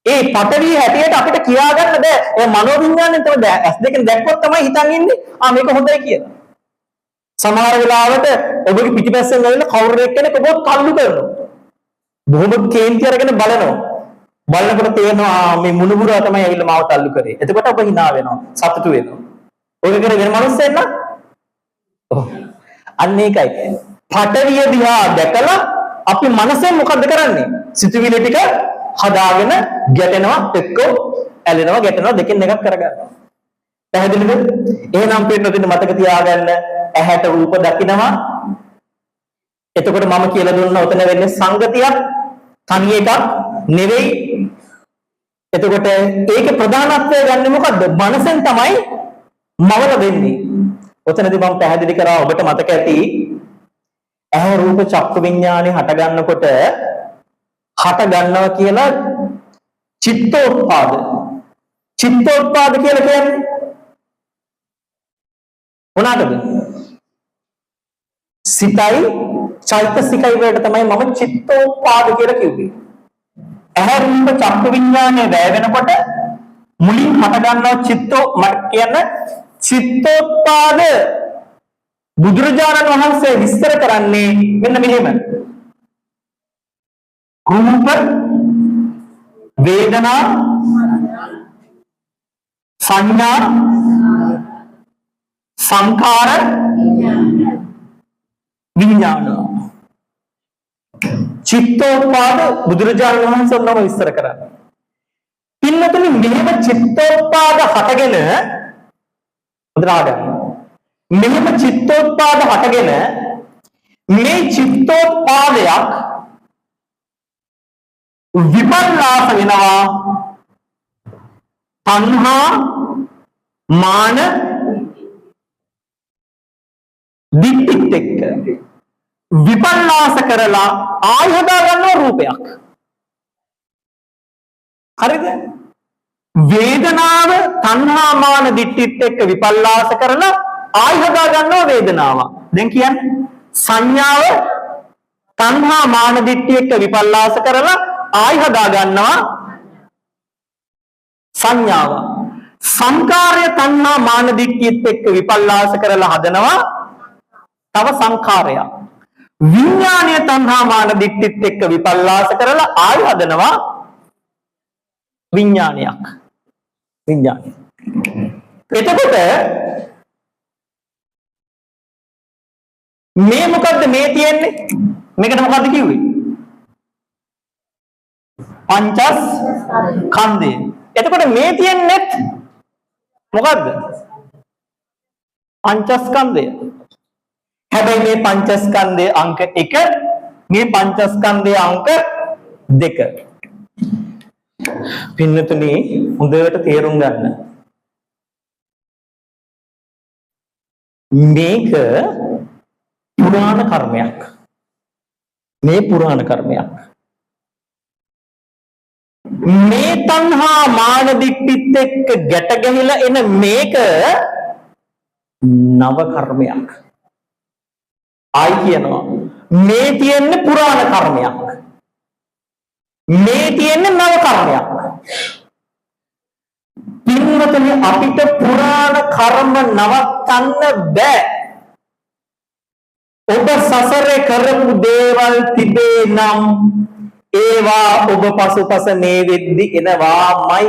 ඒ පටවිය හැටියට අපිට කියා ගන්න බෑ. ඒ මනෝවිඤ්ඤාණයෙන් තමයි, ඇස් දෙකෙන් දැක්කොත් තමයි හිතන් ඉන්නේ ආ මේක හොඳයි කියලා. සමහර වෙලාවට ඔබගේ පිටිපස්සෙන් ඇවිල්ලා කවුරු එක්කෙනෙක් ඔබව තල්ලු කරනවා. බොහොම කේන්ති අරගෙන බලනවා. බලනකොට තේරෙනවා ආ මේ මුණුබුරා තමයි ඇවිල්ලා මාව තල්ලු කරේ. එතකොට ඔබ හිනා වෙනවා, සතුටු වෙනවා. ඔය කරේ වෙන මනුස්සයෙක් නම් ඔව්. අන්න ඒකයි. පටවිය දිහා දැකලා අපි මනසෙන් මොකද්ද කරන්නේ? සිතුවිලි ටික හදාගෙන ගැටෙනවා, එක්කෝ ඇලෙනවා, ගැටෙනවා, දෙකෙන් එකක් කරගන්නවා. පැහැදිලිද? එහෙනම් පින්නතුනි මතක තියාගන්න, ඇහැට රූප දකිනවා. එතකොට මම කියලා දුන්න ඔතන වෙන්නේ සංගතියක්, තනි එකක් නෙවෙයි. එතකොට ඒකේ ප්‍රධානත්වය ගන්නෙ මොකද්ද? මනසෙන් තමයි මවල දෙන්නේ. ඔතනදී මම පැහැදිලි කරා, ඔබට මතක ඇති, ඇහැ රූප චක්කු විඥානේ හට ගන්නකොට හට ගන්නවා කියලා චිත්තෝත්පාද. චිත්තෝත්පාද කියලා කියන්නේ මොනකටද? සිතයි චෛතසිකයි වලට තමයි මම චිත්තෝත්පාද කියලා කිව්වේ. ඇහැ රූප චක්කු විඥානේ වැය වෙනකොට මුලින් හට ගන්නවා චිත්තෝ. මට කියන්න, චිත්තෝත්පාද බුදුරජාණන් වහන්සේ විස්තර කරන්නේ මෙන්න මෙහෙම. රූප, වේදනා, සංඥා, සංඛාර, විඥාන. චිත්තෝත්පාද බුදුරජාණන් වහන්සේ ඔන්නම විස්තර කරන්නේ. පින්නතුනි, මෙහෙම චිත්තෝත්පාද හටගෙන, හොඳට අහගන්න. මෙහෙම චිත්තෝත්පාද හටගෙන මේ චිත්තෝත්පාදයක් විපල්ලාස වෙනවා තණ්හා, මාන, දිට්ඨිත් එක්ක විපල්ලාස කරලා ආය හදා ගන්නවා රූපයක්. හරිද? වේදනාව තණ්හා, මාන, දිට්ඨිත් එක්ක විපල්ලාස කරලා ආය හදා ගන්නවා වේදනාව. දැන් කියන්නේ සංඥාව තණ්හා, මාන, දිට්ඨි එක්ක විපල්ලාස කරලා ආය හදා ගන්නවා සංඥාව. සංකාරය තණ්හා, මාන, දිට්ඨියත් එක්ක විපල්ලාස කරලා හදනවා තව සංඛාරයක්. විඥානය තණ්හා, මාන, දිට්ඨිත් එක්ක විපල්ලාස කරලා ආය හදනවා විඥානයක්. විඥානය. එතකොට මේ මොකද්ද මේ තියෙන්නේ? මේකට මොකද්ද කිව්වේ? පංචස්කන්ධය. එතකොට මේ තියෙන්නේත් මොකද්ද? පංචස්කන්ධය. හැබැයි මේ පංචස්කන්ධයේ අංක 1, මේ පංචස්කන්ධයේ අංක 2. පින්නතුනි, හොඳට තේරුම් ගන්න. මේක පුරාණ කර්මයක්. මේ පුරාණ කර්මයක්. මේ තණ්හා මාන දිට්ඨිත් එක්ක ගැට ගැහිලා එන මේක නව කර්මයක්. ආයි කියනවා මේ තියෙන්නේ පුරාණ කර්මයක්. මේ තියෙන්නේ නව කර්මයක්. පින්වතුනි, අපිට පුරාණ කර්ම නවත්තන්න බෑ. ඔබ සසරේ කරපු දේවල් තිබේ නම් ඒවා ඔබ පසුපස මේ වෙද්දි එනවාමයි,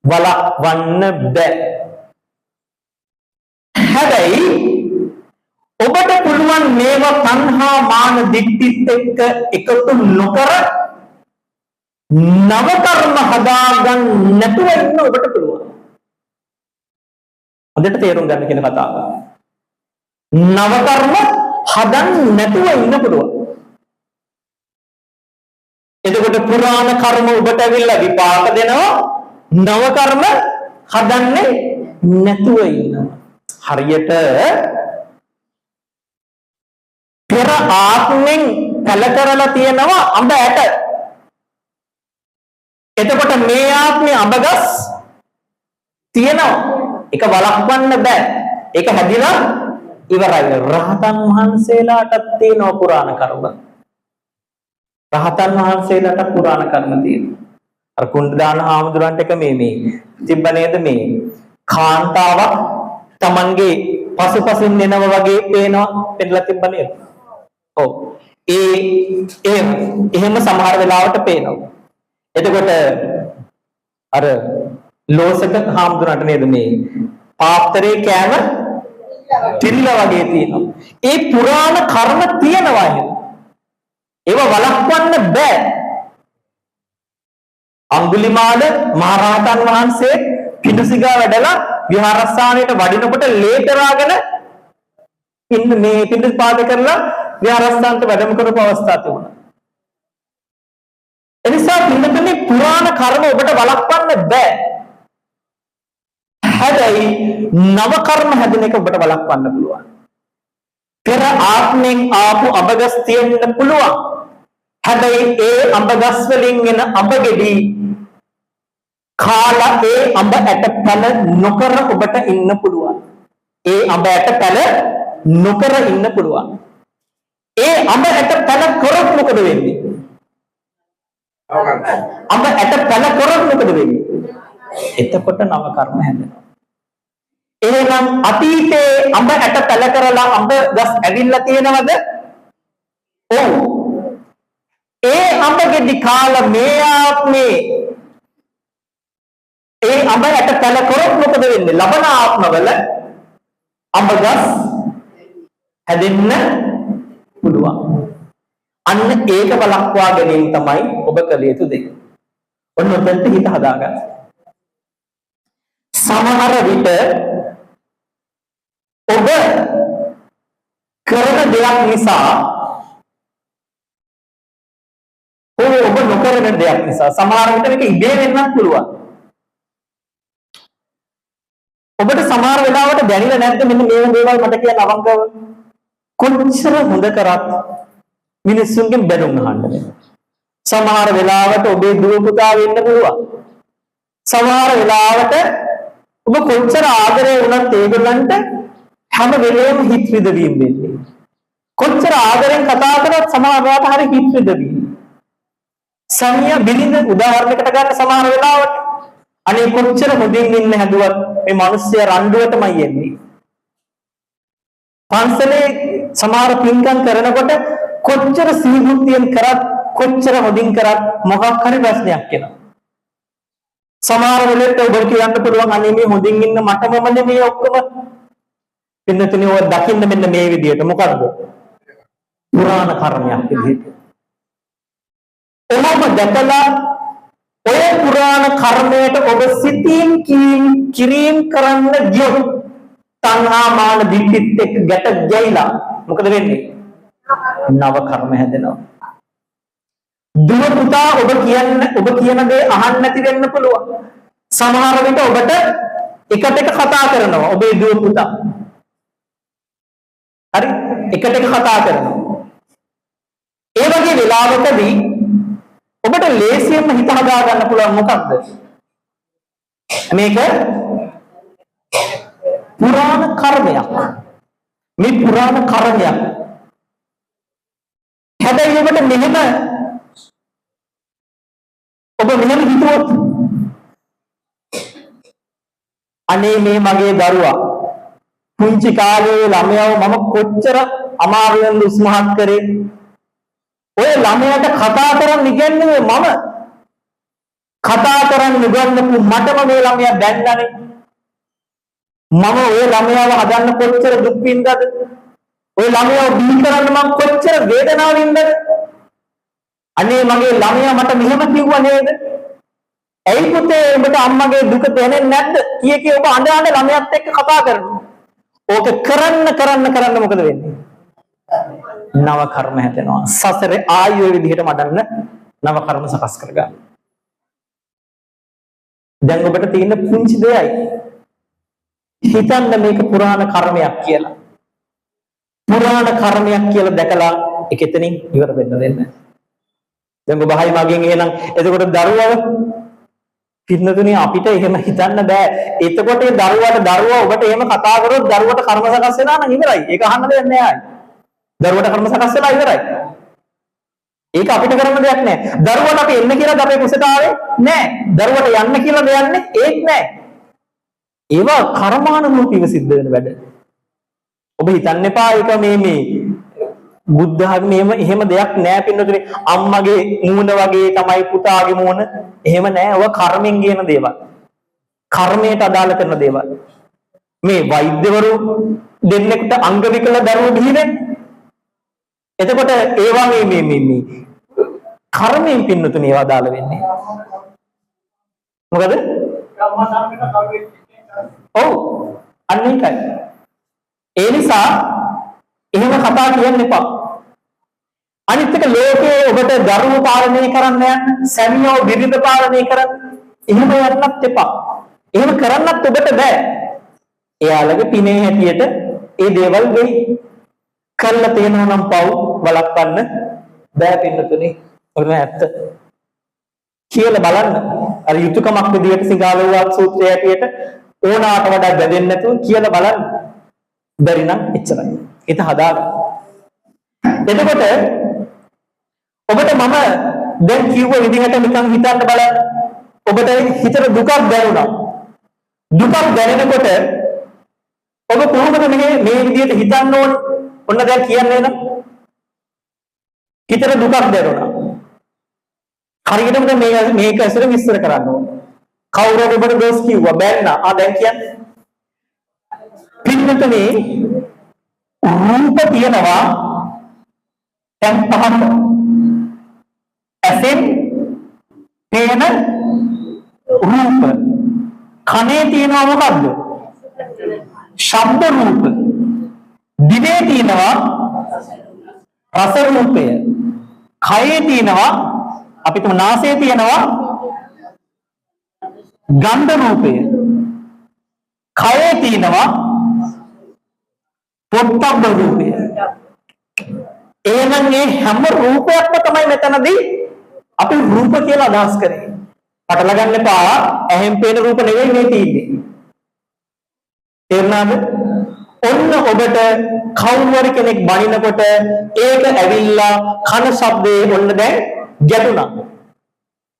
වළක්වන්න බෑ. හැබැයි ඔබට පුළුවන් මේවා තණ්හා මාන දිට්ඨිත් එක්ක එකතු නොකර නව කර්ම හදාගන්න නැතුව ඉන්න ඔබට පුළුවන්. හොඳට තේරුම් ගන්න කියන කතාව. නව කර්ම හදන්න නැතුව ඉන්න පුළුවන්. එතකොට පුරාණ කර්ම ඔබට ඇවිල්ලා විපාක දෙනවා, නව කර්ම හදන්නේ නැතුව ඉන්නවා. හරියට පෙර ආත්මෙන් පැල කරලා තියෙනවා අඹ ඇට. එතකොට මේ ආත්මේ අඹ ගස් තියෙනවා. ඒක වළක්වන්න බෑ. ඒක හැදිලා ඉවරයි. රහතන් වහන්සේලාටත් තියෙනවා පුරාණ කර්ම. රහතන් වහන්සේලාටත් පුරාණ කර්ම තියෙනවා. අර කුණ්ඩදාන හාමුදුරන්ට එක මේ මේ තිබ්බ නේද, මේ කාන්තාවක් තමන්ගේ පසුපසින් එනවා වගේ පේනවා පෙන්ලා තිබ්බ නේද? ඔව්. ඒ එහෙම එහෙම සමහර වෙලාවට පේනවා. එතකොට අර ලෝසක හාමුදුරන්ට නේද, මේ පාත්‍රේ කෑම පිරිලා වගේ තියෙනවා. ඒ පුරාණ කර්ම තියෙනවා එහෙම. ඒව වළක්වන්න බෑ. අඟුලිමාල මහරහතන් වහන්සේ පිඬුසිඟා වැඩලා විහාරස්ථානයට වඩිනකොට ලේ පෙරාගෙන පින්න මේ පිඬුපාත කරලා විහාරස්ථානට වැඩම කරපු අවස්ථා තිබුණා. එනිසා පින්නතුනේ, පුරාණ කර්ම ඔබට වළක්වන්න බෑ. හැබැයි නව කර්ම හැදෙන එක ඔබට වළක්වන්න පුළුවන්. පෙර ආත්මෙන් ආපු අඹගස් තියෙන්න පුළුවන්. හැබැයි ඒ අඹගස් වලින් එන අඹ ගෙඩි කාලා ඒ අඹ ඇට පැල නොකර ඔබට ඉන්න පුළුවන්. ඒ අඹ ඇට පැල නොකර ඉන්න පුළුවන්. ඒ අඹ ඇට පැල කරොත් මොකද වෙන්නේ? අඹ ඇට පැල කරොත් මොකද වෙන්නේ? එතකොට නව කර්ම හැදෙනවා. එහෙනම් අතීතයේ අඹ ඇට පැල කරලා අඹ ගස් ඇවිල්ලා තියෙනවද? ඔව්. ඒ අඹ ගෙඩි කාලා මේ ආත්මේ ඒ අඹ ඇට පැල කරොත් මොකද වෙන්නේ? ලබන ආත්මවල අඹ ගස් හැදෙන්න පුළුවන්. අන්න ඒක වළක්වා ගැනීම තමයි ඔබ කළ යුතු දේ. ඔන්න ඔතනට හිත හදාගන්න. සමහර විට ඔබ කරන දෙයක් නිසා හෝ ඔබ නොකරන දෙයක් නිසා, සමහර විට මේක ඉබේ වෙන්නත් පුළුවන්. ඔබට සමහර වෙලාවට දැනෙලා නැද්ද මෙන්න මේ දේවල් මට කියන්න අවංකව? කොච්චර හොඳ කරත් මිනිස්සුන්ගෙන් බැනුම් අහන්න වෙනවා. සමහර වෙලාවට ඔබේ දුව පුතා වෙන්න පුළුවන්. සමහර වෙලාවට ඔබ කොච්චර ආදරය වුණත් ඒගොල්ලන්ට හැම වෙලේම හිත රිදවීම වෙන්නේ. කොච්චර ආදරෙන් කතා කරත් සමහර වෙලාවට හරි හිත රිදවීම. සමිය බිරිඳ උදාහරණයකට ගන්න, සමහර වෙලාවට අනේ කොච්චර හොඳින් ඉන්න හැදුවත් මේ මිනිස්සයා රණ්ඩුවටමයි එන්නේ. පන්සලේ සමහර පින්කම් කරනකොට කොච්චර සිහිබුද්ධියෙන් කරත්, කොච්චර හොඳින් කරත් මොකක් හරි ප්‍රශ්නයක් එනවා. සමහර වෙලෙත් ඔබ කියන්න පුළුවන්, අනේ මේ හොඳින් ඉන්න මටමම නෙමෙයි ඔක්කොම. පින්නතුනේ, ඔය දකින්න මෙන්න මේ විදියට, මොකද්ද? පුරාණ කර්මයක් විදියට. ඔහොම දැකලා ඔය පුරාණ කර්මයට ඔබ සිතීම් කීම් කිරීම් කරන්න ගියොත් තණ්හා මාන දිට්ඨිත් එක්ක ගැට ගැහිලා මොකද වෙන්නේ? නව කර්ම හැදෙනවා. දුව පුතා ඔබ කියන්න ඔබ කියන දේ අහන්න නැති වෙන්න පුළුවන්. සමහර විට ඔබට එකට එක කතා කරනවා ඔබේ දුව පුතා. හරි? එකට එක කතා කරනවා. ඒ වගේ වෙලාවකදී ඔබට ලේසියෙන්ම හිත හදා ගන්න පුළුවන් මොකක්ද? මේක පුරාණ කර්මයක්. මේ පුරාණ කර්මයක්. හැබැයි ඔබට මෙහෙම ඔබ මෙහෙම හිතුවොත්, අනේ මේ මගේ දරුවා පුංචි කාලේ ළමයව මම කොච්චර අමාරුවෙන්ද උස්මහත් කරේ, ඔය ළමයාට කතා කරන්න ඉගැන්නුවේ මම, කතා කරන්න උගන්වපු මටම මේ ළමයා බැන්නනේ, මම ඔය ළමයාව හදන්න කොච්චර දුක් විඳද, ඔය ළමයාව බිහි කරන්න මම කොච්චර වේදනාව වින්දද, අනේ මගේ ළමයා මට මෙහෙම කිව්වා නේද, ඇයි පුතේ උඹට අම්මගේ දුක දැනෙන්නේ නැද්ද කිය කිය ඔබ අඬ අඬ ළමයාත් එක්ක කතා කරනවා. ඕක කරන්න කරන්න කරන්න මොකද වෙන්නේ? නව කර්ම හැදෙනවා. සසරේ ආයු විදිහට මඩන්න නව කර්ම සකස් කරගන්න. දැන් ඔබට තියෙන පුංචි දෙයයි හිතන්න මේක පුරාණ කර්මයක් කියලා. පුරාණ කර්මයක් කියලා දැකලා ඒක එතනින් ඉවර වෙන්න දෙන්න. දැන් ඔබ හයි මගෙන් එහෙනම් එතකොට දරුවව පින්නතුනේ අපිට එහෙම හිතන්න බෑ. එතකොට ඒ දරුවාට දරුවා ඔබට එහෙම කතා කරොත් දරුවට කර්ම සකස් වෙනා නම් ඉවරයි. ඒක අහන්න දෙයක් නෑ ආයි. දරුවට කර්ම සකස් වෙලා ඉවරයි. ඒක අපිට කරන්න දෙයක් නෑ. දරුවට අපි එන්න කියලාද අපේ කුසට ආවේ? නෑ. දරුවට යන්න කියලාද යන්නේ? ඒත් නෑ. ඒවා කර්මානුරූපීව සිද්ධ වෙන වැඩ. ඔබ හිතන්න එපා ඒක මේ මේ බුද්ධ ආගමේ එහෙම එහෙම දෙයක් නෑ පින්නතුනේ. අම්මගේ මූණ වගේ තමයි පුතාගේ මූණ. එහෙම නෑ. ඔය කර්මෙන් ගේන දේවල්. කර්මයට අදාළ කරන දේවල්. මේ වෛද්‍යවරු දෙන්නෙකුට අංග විකල දරුවෝ බිහි වෙන්නේ. එතකොට ඒවා මේ මේ මේ මේ කර්මයෙන් පින්නතුනේ ඒවා අදාළ වෙන්නේ. මොකද? ඔව්, අන්න ඒකයි. ඒ නිසා එහෙම කතා කියන්න එපා. අනිත් එක ලෝකයේ ඔබට දරුවෝ පාලනය කරන්න යන්න, සැමියෝ බිරිඳ පාලනය කරන්න එහෙම යන්නත් එපා. එහෙම කරන්නත් ඔබට බෑ. එයාලගේ පිනේ හැටියට ඒ දේවල් වෙයි. කරලා තියෙනවා නම් පව් වළක්වන්න බෑ පින්නතුනේ. ඔන්න ඇත්ත. කියලා බලන්න. අර යුතුයකමක් විදියට සිගාලෝවාද සූත්‍රය හැටියට ඕනාට වඩා බැඳෙන්නේ නැතුව කියලා බලන්න. බැරි නම් එච්චරයි. හිත හදාගන්න. එතකොට ඔබට මම දැන් කිව්ව විදිහට නිකන් හිතන්න බලන්න. ඔබට හිතට දුකක් දැනුණා. දුකක් දැනෙනකොට ඔබ කොහොමද මේ මේ විදිහට හිතන්න ඕනේ? ඔන්න දැන් කියන්නේ නේද? හිතට දුකක් දැනුණා. හරියටම දැන් මේක මේක ඇසුරෙන් විස්තර කරන්න ඕනේ. කවුරු හරි ඔබට දොස් කිව්වා, බැන්නා. ආ දැන් කියන්නේ. පින්නතනේ රූප තියෙනවා දැන් පහක. ඇසෙන් පේන රූප. කනේ තියෙනවා මොකද්ද? ශබ්ද රූප. දිවේ තියෙනවා රස රූපය. කයේ තියෙනවා අපි තුම නාසයේ තියෙනවා ගන්ධ රූපය. කයේ තියෙනවා පොට්ටබ්බ රූපය. එහෙනම් මේ හැම රූපයක්ම තමයි මෙතනදී අපි රූප කියලා අදහස් කරේ. පටල ගන්න එපා. ඇහෙන් පේන රූප නෙවෙයි මේ තියෙන්නේ. තේරුණාද? ඔන්න ඔබට කවුරු හරි කෙනෙක් බනිනකොට ඒක ඇවිල්ලා කන ශබ්දේ ඔන්න දැන් ගැටුණා.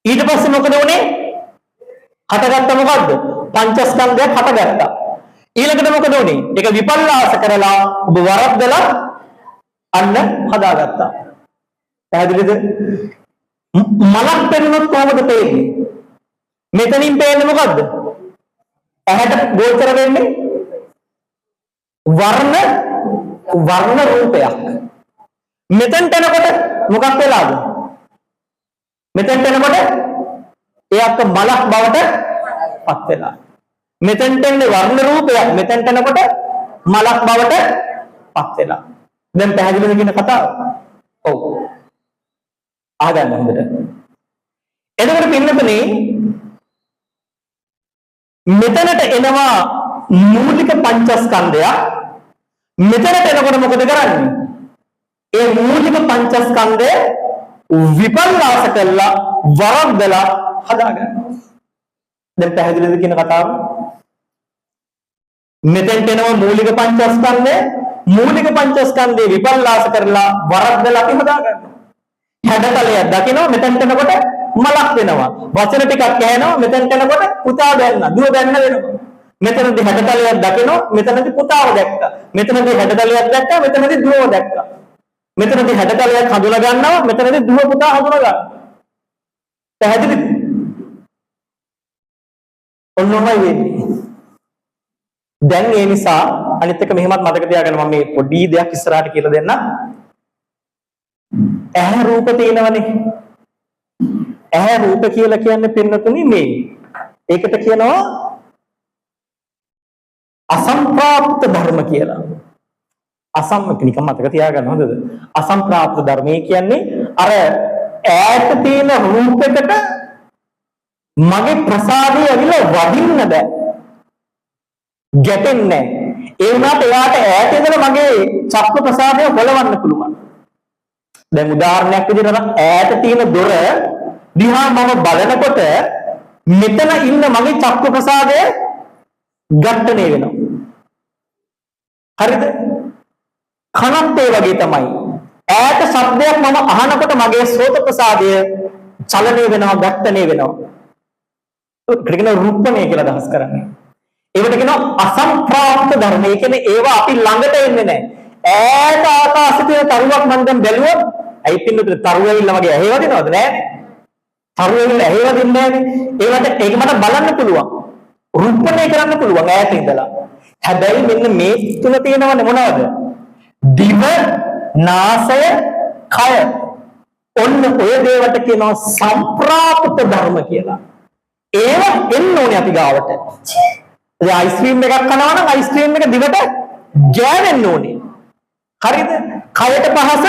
ඊට පස්සේ මොකද වුනේ? හටගත්ත මොකද්ද? පංචස්කන්ධයක් හටගත්තා. ඊළඟට මොකද වුනේ? ඒක විපල්ලාස කරලා ඔබ වරද්දලා අන්න හදාගත්තා. පැහැදිලිද? මලක් පෙනුනොත් කොහොමද පේන්නේ? මෙතනින් පේන්නේ මොකද්ද? ඇහැට ගෝචර වෙන්නේ වර්ණ වර්ණ රූපයක්. මෙතෙන්ට එනකොට මොකක් වෙලාද? මෙතෙන්ට එනකොට එයක් මලක් බවට පත් වෙලා. මෙතෙන්ට එන්නේ වර්ණ රූපයක්. මෙතෙන්ට එනකොට මලක් බවට පත් වෙලා. දැන් පැහැදිලිද කියන කතාව? ඔව්. අහගන්න හොඳට. එතකොට පින්නතනේ මෙතනට එනවා මූලික පංචස්කන්ධයක්. මෙතනට එනකොට මොකද කරන්නේ? ඒ මූලික පංචස්කන්ධය විපල්ලාස කළා වරද්දලා හදා ගන්නවා. දැන් පැහැදිලිද කියන කතාව? මෙතෙන්ට එනවා මූලික පංචස්කන්ධය, මූලික පංචස්කන්ධේ විපල්ලාස කරලා වරද්දලා අපි හදා ගන්නවා. හැඩතලයක් දකිනවා, මෙතෙන්ට එනකොට මලක් වෙනවා. වචන ටිකක් ඇහෙනවා, මෙතෙන්ට එනකොට පුතා බැන්න, දුව බැන්න වෙනවා. මෙතනදී හැඩතලයක් දකිනවා, මෙතනදී පුතාව දැක්කා. මෙතනදී හැඩතලයක් දැක්කා, මෙතනදී දුවව දැක්කා. මෙතනදී හැඩතලයක් හඳුනා ගන්නවා, මෙතනදී දුව පුතා හඳුනා ගන්නවා. පැහැදිලිද? ඔන්න ඔහොමයි වෙන්නේ. දැන් ඒ නිසා අනිත් එක මෙහෙමත් මතක තියාගන්න, මම මේ පොඩි දෙයක් ඉස්සරහට කියලා දෙන්න. ඇහැ රූප තියෙනවනේ. ඇහැ රූප කියලා කියන්නේ පින්නතුනි මේ. ඒකට කියනවා අසම්ප්‍රාප්ත ධර්ම කියලා. අසම් නිකන් මතක තියාගන්න හොඳද? අසම්ප්‍රාප්ත ධර්මයේ කියන්නේ අර ඈත තියෙන රූපයකට මගේ ප්‍රසාදය ඇවිල්ලා වදින්න බෑ. ගැටෙන්නේ නැහැ. ඒ වුණාට එයාට ඈත ඉඳලා මගේ චක්ක ප්‍රසාදය හොලවන්න පුළුවන්. දැන් උදාහරණයක් විදිහට අර ඈත තියෙන දොර දිහා මම බලනකොට මෙතන ඉන්න මගේ චක්ක ප්‍රසාදය ඝට්ටණය වෙනවා. හරිද? කනත් ඒ වගේ තමයි. ඈත ශබ්දයක් මම අහනකොට මගේ සෝත ප්‍රසාදය චලනය වෙනවා, ඝට්ටණය වෙනවා. ඒකට කියනවා රුප්පණය කියලා අදහස් කරන්නේ. ඒවට කියනවා අසම්ප්‍රාප්ත ධර්ම. ඒ කියන්නේ ඒවා අපි ළඟට එන්නේ නැහැ. ඈත ආකාශයේ තියෙන තරුවක් මම දැන් බැලුවොත්, ඇයි පින්නතුනේ තරුව ඇවිල්ලා මගේ ඇහි වදිනවද? නෑනේ. තරුව ඇවිල්ලා ඇහි වදින්නේ නෑනේ. ඒවට ඒක මට බලන්න පුළුවන්. රුප්පණය කරන්න පුළුවන් ඈත ඉඳලා. හැබැයි මෙන්න මේ තුන තියෙනවනේ මොනවද? දිව, නාසය, කය. ඔන්න ඔය දේවට කියනවා සම්ප්‍රාප්ත ධර්ම කියලා. ඒවා එන්න ඕනේ අපි ගාවට. දැන් අයිස්ක්‍රීම් එකක් කනවා නම් අයිස්ක්‍රීම් එක දිවට ගෑවෙන්න ඕනේ. හරිද? කයට පහස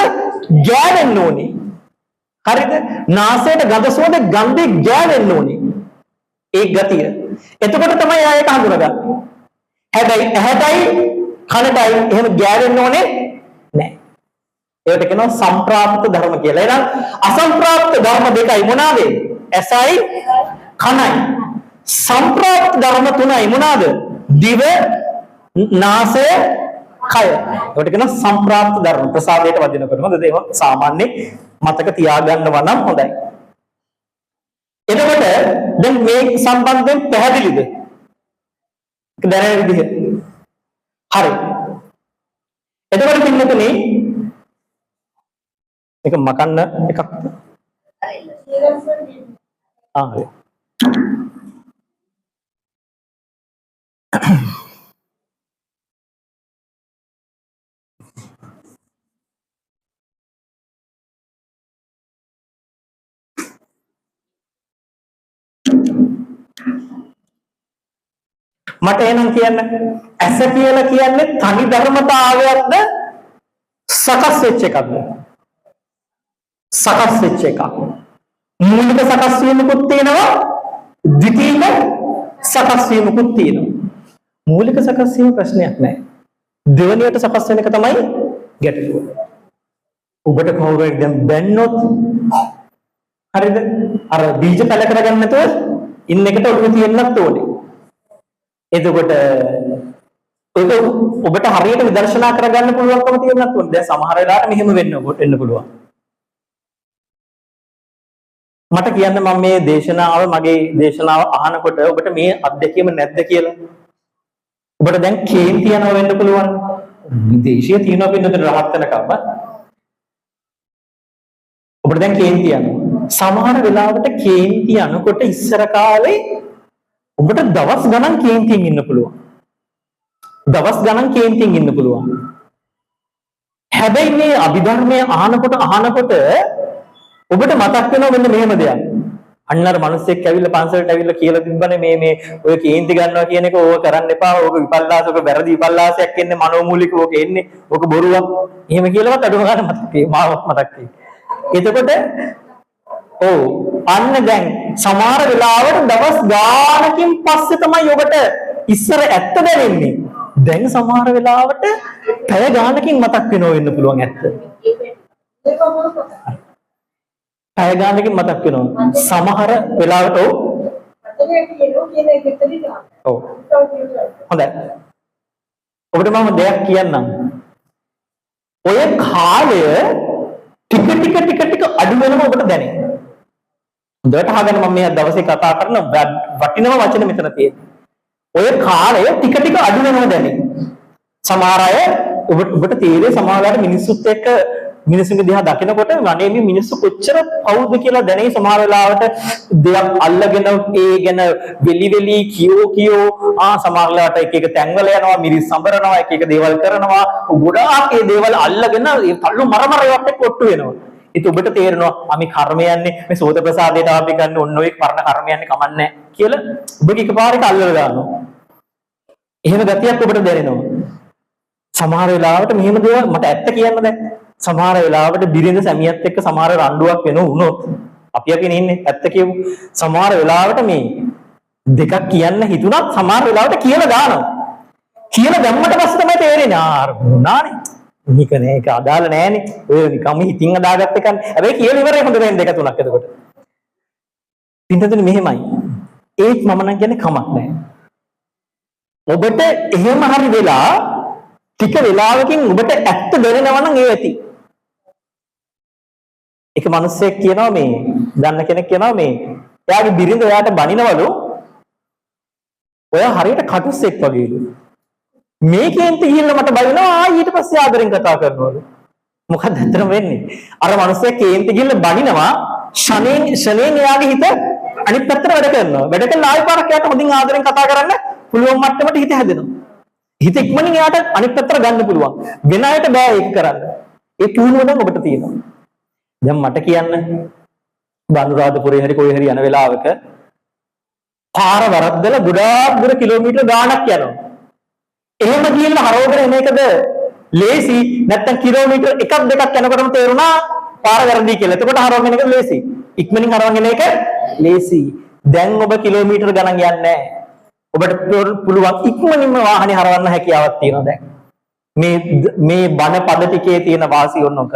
ගෑවෙන්න ඕනේ. හරිද? නාසයට ගඳ සුවඳ ගන්ධේ ගෑවෙන්න ඕනේ. ඒ ගතිය. එතකොට තමයි ආයෙ ඒක හඳුනගන්නේ. හැබැයි ඇහැටයි කනටයි එහෙම ගෑවෙන්න ඕනේ නැහැ. ඒකට කියනවා සම්ප්‍රාප්ත ධර්ම කියලා. එහෙනම් අසම්ප්‍රාප්ත ධර්ම දෙකයි මොනවාද? ඇසයි කනයි. සම්ප්‍රාප්ත ධර්ම තුනයි මොනවාද? දිව, නාසය, කය. ඒකට කියනවා සම්ප්‍රාප්ත ධර්ම. ප්‍රසාදයට වදිනකොට. හොඳද? ඒවා සාමාන්‍ය මතක තියාගන්නවා නම් හොඳයි. එතකොට දැන් මේ සම්බන්ධයෙන් පැහැදිලිද? ඒක දැනෙන විදිහ. හරි. එතකොට පින්නතුනේ මේක මකන්න එකක්ද? ආ හරි. මට එහෙනම් කියන්න, ඇස කියලා කියන්නේ තනි ධර්මතාවයක්ද සකස් වෙච්ච එකක්ද? සකස් වෙච්ච එකක්. මූලික සකස් වීමකුත් තියෙනවා, ද්විතීක සකස් වීමකුත් තියෙනවා. මූලික සකස් වීම ප්‍රශ්නයක් නෑ. දෙවනියට සකස් වෙන එක තමයි ගැටලුව. ඔබට කවුරු හරි දැන් බැන්නොත් හරිද? අර බීජ පැල කරගන්න නැතුව ඉන්න එකට ඔළුව තියෙන්නත් ඕනේ. එතකොට ඒක ඔබට හරියට විදර්ශනා කරගන්න පුළුවන්කම තියෙන්නත් ඕනේ. දැන් සමහර වෙලාවට මෙහෙම වෙන්න පුළුවන්. මට කියන්න මම මේ දේශනාව මගේ දේශනාව අහනකොට ඔබට මේ අත්දැකීම නැද්ද කියලා. ඔබට දැන් කේන්ති යනවා වෙන්න පුළුවන්. විදේශීය තියෙනවා පින්නතර රහත් වෙනකම්ම. ඔබට දැන් කේන්ති යනවා. සමහර වෙලාවට කේන්ති යනකොට ඉස්සර කාලේ ඔබට දවස් ගණන් කේන්තියෙන් ඉන්න පුළුවන්. දවස් ගණන් කේන්තියෙන් ඉන්න පුළුවන්. හැබැයි මේ අභිධර්මය අහනකොට අහනකොට ඔබට මතක් වෙනවා මෙන්න මෙහෙම දෙයක්. අන්න අර මිනිස්සෙක් ඇවිල්ලා පන්සලට ඇවිල්ලා කියලා තිබ්බනේ මේ මේ ඔය කේන්ති ගන්නවා කියන එක ඕක කරන්න එපා. ඕක විපල්ලාස, ඕක වැරදි විපල්ලාසයක් එන්නේ මනෝමූලික ඕක එන්නේ. ඕක බොරුවක්. එහෙම කියලාවත් අඩුම ගන්න මතක් වෙයි. මාවත් මතක් වෙයි. එතකොට ඔව් අන්න දැන් සමහර වෙලාවට දවස් ගානකින් පස්සේ තමයි ඔබට ඉස්සර ඇත්ත දැනෙන්නේ. දැන් සමහර වෙලාවට පැය ගානකින් මතක් වෙනව වෙන්න පුළුවන් ඇත්ත. පැය ගානකින් මතක් වෙනවා. සමහර වෙලාවට ඔව්. ඔව්. හොඳයි. ඔබට මම දෙයක් කියන්නම්. ඔය කාලය ටික ටික ටික ටික අඩු වෙනම ඔබට දැනේ. හොඳට අහගන්න, මම මේ දවසේ කතා කරන වටිනම වචන මෙතන තියෙන්නේ. ඔය කාලය ටික ටික අඩු වෙනව දැනේ. සමහර අය ඔබට තේරෙයි, සමහර වෙලාවට මිනිස්සුත් එක්ක මිනිස්සුන්ගේ දිහා දකිනකොට අනේ මේ මිනිස්සු කොච්චර පවුද කියලා දැනේ. සමහර වෙලාවට දෙයක් අල්ලගෙන ඒ ගැන වෙලි වෙලි කියෝ කියෝ සමහර වෙලාවට එක එක තැන්වල යනවා, මිරිස් සඹරනවා, එක එක දේවල් කරනවා. ගොඩාක් ඒ දේවල් අල්ලගෙන ඒ තල්ලු මර මර ඒවත් එක්ක ඔට්ටු වෙනවා. ඉතින් ඔබට තේරෙනවා අපි කර්මයන්නේ මේ සෝත ප්‍රසාදයට අපි ගන්න ඔන්න ඔය පරණ කර්මයන්නේ කමන්නේ කියලා ඔබගේ එකපාර එක අල්ලලා දානවා. එහෙම ගතියක් ඔබට දැනෙනවා. සමහර වෙලාවට මෙහෙම දේවල් මට ඇත්ත කියන්න දැන්. සමහර වෙලාවට බිරිඳ සැමියත් එක්ක සමහර රණ්ඩුවක් වෙන වුණොත් අපි අපි ඉන්නේ ඇත්ත කියමු. සමහර වෙලාවට මේ දෙකක් කියන්න හිතුණත් සමහර වෙලාවට කියලා දානවා. කියලා දැම්මට පස්සේ තමයි තේරෙන්නේ ආ අර වුණානේ. මේක නෑ, ඒක අදාළ නෑනේ. ඔය නිකම්ම හිතින් අදාගත්ත එකනේ. හැබැයි කියලා ඉවරයි හොඳ වෙන දෙක තුනක් එතකොට. පින්තතුනි මෙහෙමයි. ඒත් මම නම් කියන්නේ කමක් නෑ. ඔබට එහෙම හරි වෙලා ටික වෙලාවකින් ඔබට ඇත්ත දැනෙනවා නම් ඒ ඇති. එක මිනිස්සෙක් කියනවා, මේ දන්න කෙනෙක් කියනවා, මේ එයාගේ බිරිඳ එයාට බනිනවලු ඔයා හරියට කටුස්සෙක් වගේලු. මේ කේන්ති ගිහිල්ලා මට බනිනවා, ආයි ඊට පස්සේ ආදරෙන් කතා කරනවලු. මොකක්ද ඇත්තටම වෙන්නේ? අර මිනිස්සයා කේන්ති ගිහිල්ලා බනිනවා, ෂණයෙන් ෂණයෙන් එයාගේ හිත අනිත් පැත්තට වැඩ කරනවා. වැඩ කරලා ආයි පාරක් එයාට හොඳින් ආදරෙන් කතා කරන්න පුළුවන් මට්ටමට හිත හැදෙනවා. හිත ඉක්මනින් එයාට අනිත් පැත්තට ගන්න පුළුවන්. වෙන අයට බෑ ඒක කරන්න. ඒ පුහුණුව නම් ඔබට තියෙනවා. දැන් මට කියන්න, අනුරාධපුරේ හරි කොහේ හරි යන වෙලාවක පාර වරද්දලා ගොඩාක් දුර කිලෝමීටර් ගාණක් යනවා. එහෙම ගිහිල්ලා හරවගෙන එන එකද ලේසි, නැත්නම් කිලෝමීටර් එකක් දෙකක් යනකොටම තේරුණා පාර වැරදි කියලා. එතකොට හරවගෙන එන එක ලේසි. ඉක්මනින් හරවගෙන එන එක ලේසි. දැන් ඔබ කිලෝමීටර් ගණන් යන්නේ නැහැ. ඔබට පුළුවන් ඉක්මනින්ම වාහනේ හරවන්න හැකියාවක් තියෙනවා දැන්. මේ මේ බණ පද ටිකේ තියෙන වාසිය ඔන්න ඔක.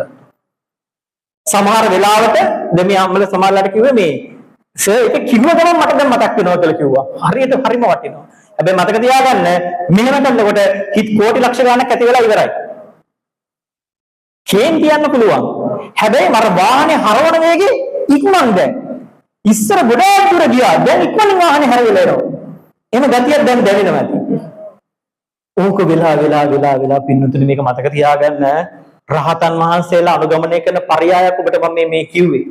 සමහර වෙලාවට දැන් මේ අම්මල සමහරලාට කිව්වේ මේ සර් ඒක කිව්ව ගමන් මට දැන් මතක් වෙනවා කියලා කිව්වා. හරියට හරිම වටිනවා. හැබැයි මතක තියාගන්න, මෙහෙම කරනකොට හිත කෝටි ලක්ෂ ගාණක් ඇති වෙලා ඉවරයි. කේන්ති යන්න පුළුවන්. හැබැයි මර වාහනේ හරවන වේගෙ ඉක්මන් දැන්. ඉස්සර ගොඩාක් දුර ගියා. දැන් ඉක්මනින් වාහනේ හැරවිලා එනවා. එහෙම ගතියක් දැන් දැනෙනවා ඇති. ඕක වෙලා වෙලා වෙලා වෙලා පින්නතුනි මේක මතක තියාගන්න, රහතන් වහන්සේලා අනුගමනය කරන පරයයක් ඔබට මම මේ මේ කිව්වේ.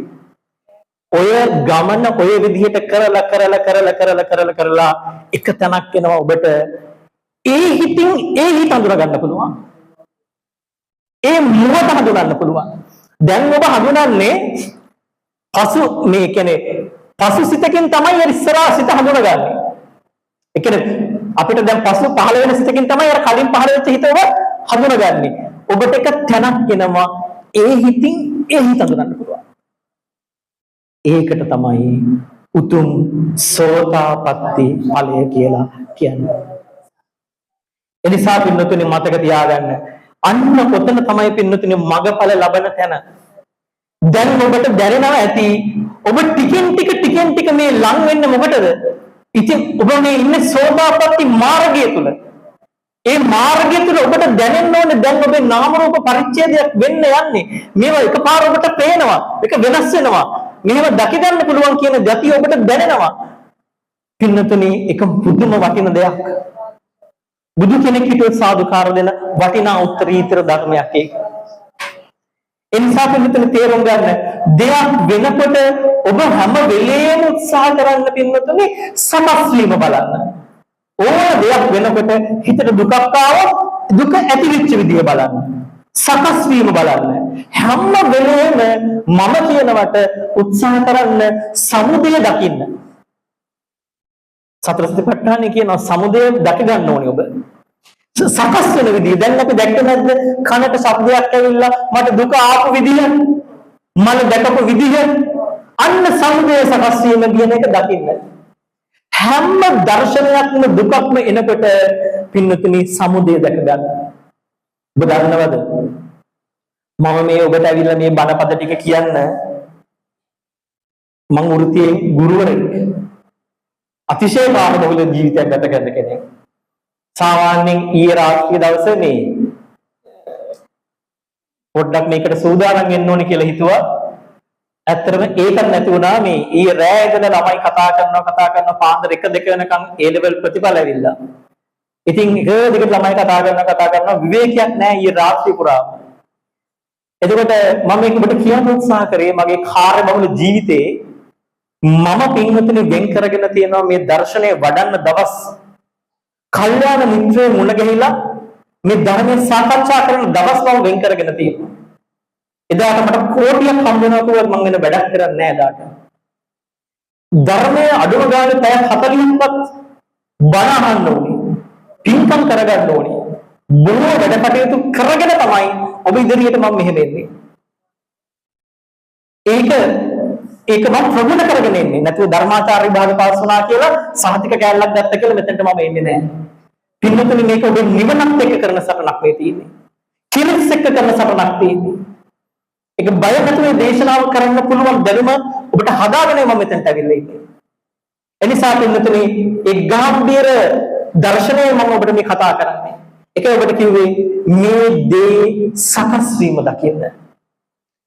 ඔය ගමන ඔය විදිහට කරලා කරලා කරලා කරලා කරලා කරලා එක තැනක් එනවා ඔබට ඒ හිතින් ඒ හිත අඳුර ගන්න පුළුවන්. ඒ මොහොත හඳුනන්න පුළුවන්. දැන් ඔබ හඳුනන්නේ පසු, මේ කියන්නේ පසු සිතකින් තමයි අර ඉස්සරහා සිත හඳුනගන්නේ. ඒ කියන්නේ අපිට දැන් පසු පහළ වෙන සිතකින් තමයි අර කලින් පහළ වෙච්ච හිත ඔබ හඳුනගන්නේ. ඔබට එක තැනක් එනවා ඒ හිතින් ඒ හිත හඳුනන්න පුළුවන්. ඒකට තමයි උතුම් සෝතාපට්ටි ඵලය කියලා කියන්නේ. එනිසා පින්නතුනි මතක තියාගන්න. අන්න කොතන තමයි පින්නතුනි මගඵල ලබන තැන. දැන් ඔබට දැනෙනවා ඇති ඔබ ටිකෙන් ටික ටිකෙන් ටික මේ ලං වෙන්න මොකටද? ඉතින් ඔබ මේ ඉන්නේ සෝතාපට්ටි මාර්ගය තුල. ඒ මාර්ගය තුල ඔබට දැනෙන්න ඕනේ දැන් ඔබේ නාම රූප පරිච්ඡේදයක් වෙන්න යන්නේ. මේවා එකපාර ඔබට පේනවා. ඒක වෙනස් වෙනවා. මෙහෙම දකි ගන්න පුළුවන් කියන ගතිය ඔබට දැනෙනවා. පින්නතුනි, එක පුදුම වටින දෙයක්. බුදු කෙනෙක් හිතුවත් සාදුකාර දෙන වටිනා උත්තරීතර ධර්මයක් ඒක. ඒ නිසා පින්නතුනි තේරුම් ගන්න, දෙයක් වෙනකොට ඔබ හැම වෙලේම උත්සාහ කරන්න පින්නතුනි සකස් වීම බලන්න. ඕන දෙයක් වෙනකොට හිතට දුකක් ආවොත් දුක ඇති වෙච්ච විදිය බලන්න. සකස් වීම බලන්න. හැම වෙලේම මම කියනවට උත්සාහ කරන්න සමුදය දකින්න. සතර සතිපට්ඨානය කියනවා සමුදය දක ගන්න ඕනේ ඔබ. සකස් වෙන විදිය. දැන් අපි දැක්ක නැද්ද කනට ශබ්දයක් ඇවිල්ලා මට දුක ආපු විදිය, මල දැකපු විදිය, අන්න සමුදය සකස් වීම කියන එක දකින්න. හැම දර්ශනයක්ම දුකක්ම එනකොට පින්නතුනි සමුදය දැක ගන්න. ඔබ දන්නවද? මම මේ ඔබට ඇවිල්ලා මේ බණපද ටික කියන්න මං වෘත්තියෙන් ගුරුවරයෙක්. අතිශය කාමබහුල ජීවිතයක් ගත කරන කෙනෙක්. සාමාන්‍යයෙන් ඊයේ රාත්‍රිය දවසේ මේ පොඩ්ඩක් මේකට සූදානම් වෙන්න ඕනේ කියලා හිතුවා. ඇත්තටම ඒකත් නැති වුණා. මේ ඊයේ රෑ ඉඳලා ළමයි කතා කරනවා කතා කරනවා පාන්දර 1 2 වෙනකන් ඒ ලෙවල් ප්‍රතිඵල ඇවිල්ලා. ඉතින් එක දිගට ළමයි කතා කරනවා කතා කරනවා විවේකයක් නෑ ඊයේ රාත්‍රිය පුරාම. එතකොට මම මේක ඔබට කියන්න උත්සාහ කරේ මගේ කාර්යබහුල ජීවිතේ මම පින්වතුනි වෙන් කරගෙන තියෙනවා මේ දර්ශනය වඩන්න දවස්, කල්යාණ මිත්‍රයෝ මුණ ගැහිලා මේ ධර්මය සාකච්ඡා කරන දවස් මම වෙන් කරගෙන තියෙනවා. එදාට මට කෝටියක් හම්බ වෙනවා කිව්වත් මං වෙන වැඩක් කරන්නේ නෑ එදාට. ධර්මය අඩුම ගානේ පැය 40ක්වත් බණ අහන්න ඕනේ. පින්කම් කරගන්න ඕනේ. බොහෝ වැඩ කටයුතු කරගෙන තමයි ඔබ ඉදිරියට මම මෙහෙම එන්නේ. ඒක ඒක මම ප්‍රගුණ කරගෙන එන්නේ. නැතුව ධර්මාචාර්ය විභාග පාස් වුණා කියලා සහතික කෑල්ලක් ගත්ත කියලා මෙතනට මම එන්නේ නෑ. පින්වතුනි, මේක ඔබේ නිවනත් එක්ක කරන සටනක් මේ තියෙන්නේ. කෙලෙස් එක්ක කරන සටනක් තියෙන්නේ. ඒක බය නැතුව මේ දේශනාව කරන්න පුළුවන් දැනුම ඔබට හදාගෙන මම මෙතනට ඇවිල්ලා ඉන්නේ. එනිසා පින්වතුනි, ඒ ගැඹීර දර්ශනය මම ඔබට මේ කතා කරන්නේ. ඒකයි ඔබට කිව්වේ මේ දේ සකස් වීම දකින්න.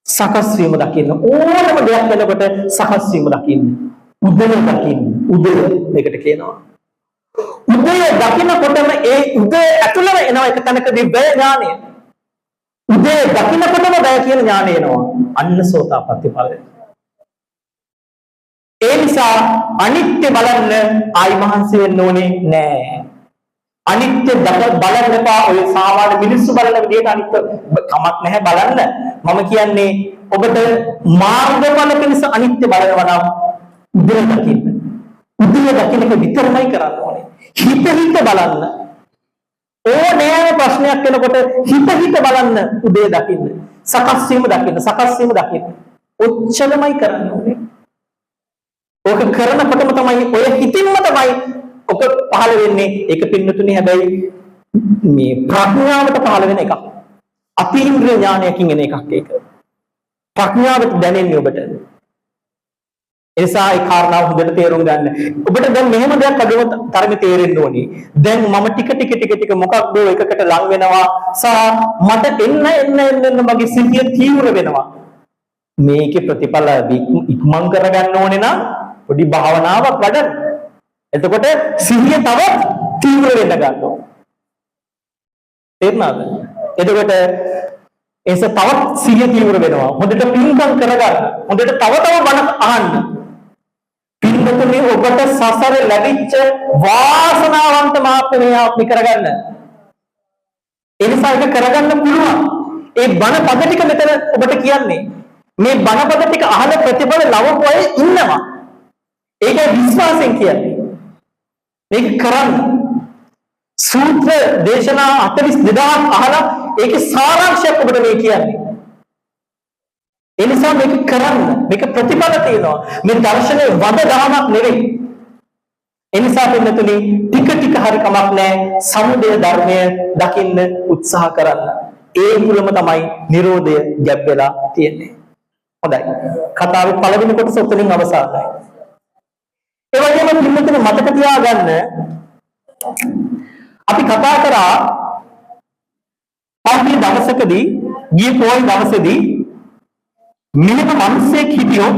සකස් වීම දකින්න. ඕනම දෙයක් වෙනකොට සකස් වීම දකින්න. උදය දකින්න. උදය මේකට කියනවා. උදය දකිනකොටම ඒ උදය ඇතුළම එනවා එක තැනකදී වැය ඥානය. උදය දකිනකොටම වැය කියන ඥානය එනවා. අන්න සෝතාපට්ටි ඵලය. ඒ නිසා අනිත්‍ය බලන්න ආයි මහන්සි වෙන්න ඕනේ නෑ. අනිත්‍ය බලන්න එපා. ඔය සාමාන්‍ය මිනිස්සු බලන විදිහට අනිත්‍ය කමක් නැහැ බලන්න. මම කියන්නේ ඔබට මාර්ගඵල පිණිස අනිත්‍ය බලනවා නම් උදය දකින්න. උදය දකින්න එක විතරමයි කරන්න ඕනේ. හිත හිත බලන්න. ඕනෑම ප්‍රශ්නයක් එනකොට හිත හිත බලන්න, උදය දකින්න. සකස් වීම දකින්න, සකස් වීම දකින්න. ඔච්චරමයි කරන්න ඕනේ. ඕක කරනකොටම තමයි ඔය හිතින්ම තමයි ඔක පහළ වෙන්නේ. ඒක පින්නතුනේ හැබැයි මේ ප්‍රඥාවට පහළ වෙන එකක්. අතීන්ද්‍රිය ඥානයකින් එන එකක් ඒක. ප්‍රඥාවට දැනෙන්නේ ඔබට. ඒ නිසා ඒ කාරණාව හොඳට තේරුම් ගන්න. ඔබට දැන් මෙහෙම දෙයක් අඩුම තරමේ තේරෙන්න ඕනේ. දැන් මම ටික ටික ටික ටික මොකක්ද එකකට ලං වෙනවා සහ මට එන්න එන්න එන්න එන්න මගේ සිහිය තීව්‍ර වෙනවා. මේකේ ප්‍රතිඵල ඉක්මන් කරගන්න ඕනේ නම් පොඩි භාවනාවක් වඩන්න. එතකොට සිහිය තවත් තීව්‍ර වෙන්න ගන්නවා. තේරුණාද? එතකොට එස තවත් සිහිය තීව්‍ර වෙනවා. හොඳට පින්කම් කරගන්න. හොඳට තව තව බණ අහන්න. පින්වතුනි, ඔබට සසර ලැබිච්ච වාසනාවන්ත මාත්‍ර මේ ආත්මි කරගන්න. ඒ නිසා ඒක කරගන්න පුළුවන්. ඒ බණ පද ටික මෙතන ඔබට කියන්නේ. මේ බණ පද ටික අහන ප්‍රතිඵල ලවපු අය ඉන්නවා. ඒකයි විශ්වාසයෙන් කියන්නේ. මේක කරන්න. සූත්‍ර දේශනා 42,000ක් අහලා ඒකේ සාරාංශයක් ඔබට මේ කියන්නේ. ඒ නිසා මේක කරන්න. මේක ප්‍රතිඵල තියෙනවා. මේ දර්ශනය වද දහමක් නෙවෙයි. ඒ නිසා පින්නතුනි, ටික ටික හරි කමක් නැහැ, සමුදය ධර්මය දකින්න උත්සාහ කරන්න. ඒ තුලම තමයි නිරෝධය ගැබ් වෙලා තියෙන්නේ. හොඳයි. කතාවේ පළවෙනි කොටස ඔතනින් අවසానයි. ඒ වගේම පින්නතුනි, මතක තියාගන්න, අපි කතා කරා පහුගිය දවසකදී, ගිය පොය දවසේදී, මෙහෙම මිනිස්සෙක් හිටියොත්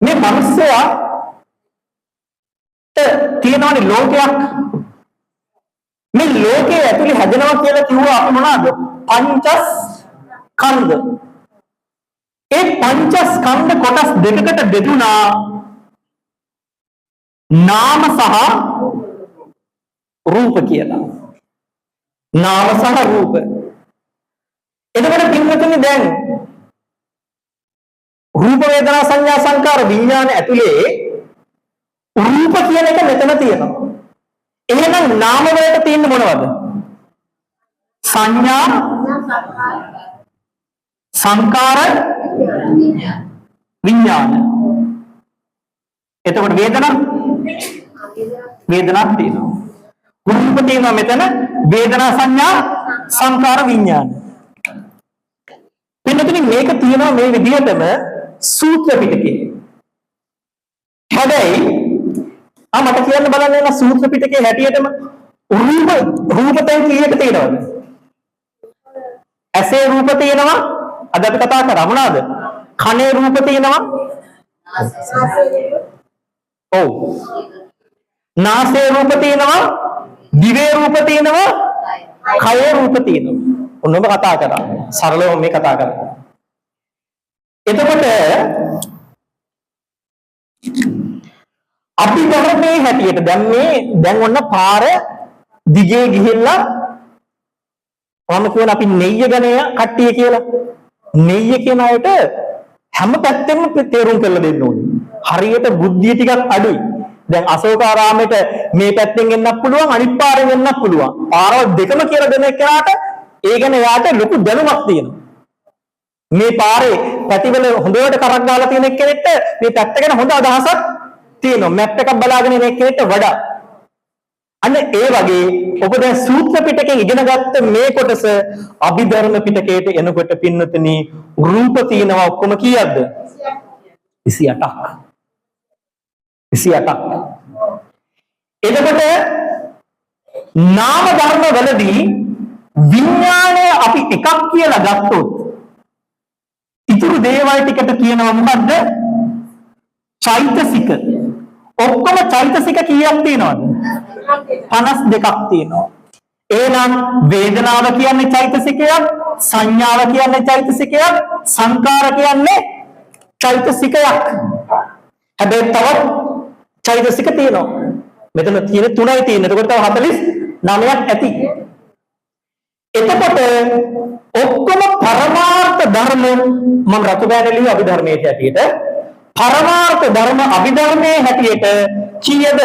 මේ මිනිස්සයා තියෙනවනේ ලෝකයක්. මේ ලෝකයේ ඇතුලේ හැදෙනවා කියලා කිව්වා අපි මොනවාද? පංචස්කන්ධ. ඒ පංචස්කන්ධ කොටස් දෙකකට බෙදුනා, නාම සහ රූප කියලා. නාම සහ රූප. එතකොට පින්වතුනි, දැන් රූප වේදනා සංඥා සංකාර විඥාන ඇතුලේ රූප කියන එක මෙතන තියෙනවා. එහෙනම් නාම වලට තියෙන්නේ මොනවද? සංඥා, සංකාර, විඥාන. එතකොට වේදනා, වේදනාවක් තියෙනවා. රූප තියෙනවා මෙතන, වේදනා, සංඥා. සංකාර විඥාන. පින්නතුනි මේක තියෙනවා මේ විදිහටම සූත්‍ර පිටකේ. හැබැයි මට කියන්න බලන්න එන සූත්‍ර පිටකේ හැටියටම රූප රූප තැන් කීයක තියෙනවද? ඇසේ රූප තියෙනවා. අද අපි කතා කරා මොනවාද? කනේ රූප තියෙනවා. ඔව්. නාසයේ රූප තියෙනවා. දිවේ රූප තියෙනවා. කයේ රූප තියෙනවා. ඔන්නම කතා කරා. සරලව මේ කතා කරා. එතකොට අපි ධර්මයේ හැටියට දැන් මේ දැන් ඔන්න පාර දිගේ ගිහිල්ලා මම කියන අපි නෙయ్య ගැන කට්ටිය කියලා. නෙయ్య කියන අයට හැම පැත්තෙම තේරුම් කරලා දෙන්න ඕනේ. හරියට බුද්ධිය ටිකක් අඩුයි. දැන් අශෝකාරාමයට මේ පැත්තෙන් එන්නත් පුළුවන් අනිත් පාරෙන් එන්නත් පුළුවන්. පාරවල් දෙකම කියලා දෙන එකට ඒ ගැන එයාට ලොකු දැනුමක් තියෙනවා. මේ පාරේ පැතිවල හොඳට කරක් ගහලා තියෙන එක්කෙනෙක්ට මේ පැත්ත ගැන හොඳ අදහසක් තියෙනවා. මැප් එකක් බලාගෙන ඉන්න එක්කෙනෙක්ට වඩා. අන්න ඒ වගේ ඔබ දැන් සූත්‍ර පිටකෙන් ඉගෙන ගත්ත මේ කොටස අභිධර්ම පිටකයට එනකොට පින්නතුනි රූප තියෙනවා ඔක්කොම කීයක්ද? 28ක්. 28ක්. එතකොට නාම ධර්ම වලදී විඥාණය අපි එකක් කියලා ගත්තොත් ඉතුරු දේවල් ටිකට කියනවා මොකද්ද? චෛතසික. ඔක්කොම චෛතසික කීයක් තියෙනවද? 52ක් තියෙනවා. එහෙනම් වේදනාව කියන්නේ චෛතසිකයක්, සංඥාව කියන්නේ චෛතසිකයක්, සංකාර කියන්නේ චෛතසිකයක්. හැබැයි තවත් චෛතසික තියෙනවා. මෙතන තියෙන තුනයි තියෙන්නේ. එතකොට තව 49ක් ඇති. එතකොට ඔක්කොම පරමාර්ථ ධර්ම මම රතු බෑනේ ලිව්ව අභිධර්මයේ හැටියට පරමාර්ථ ධර්ම අභිධර්මයේ හැටියට කීයද?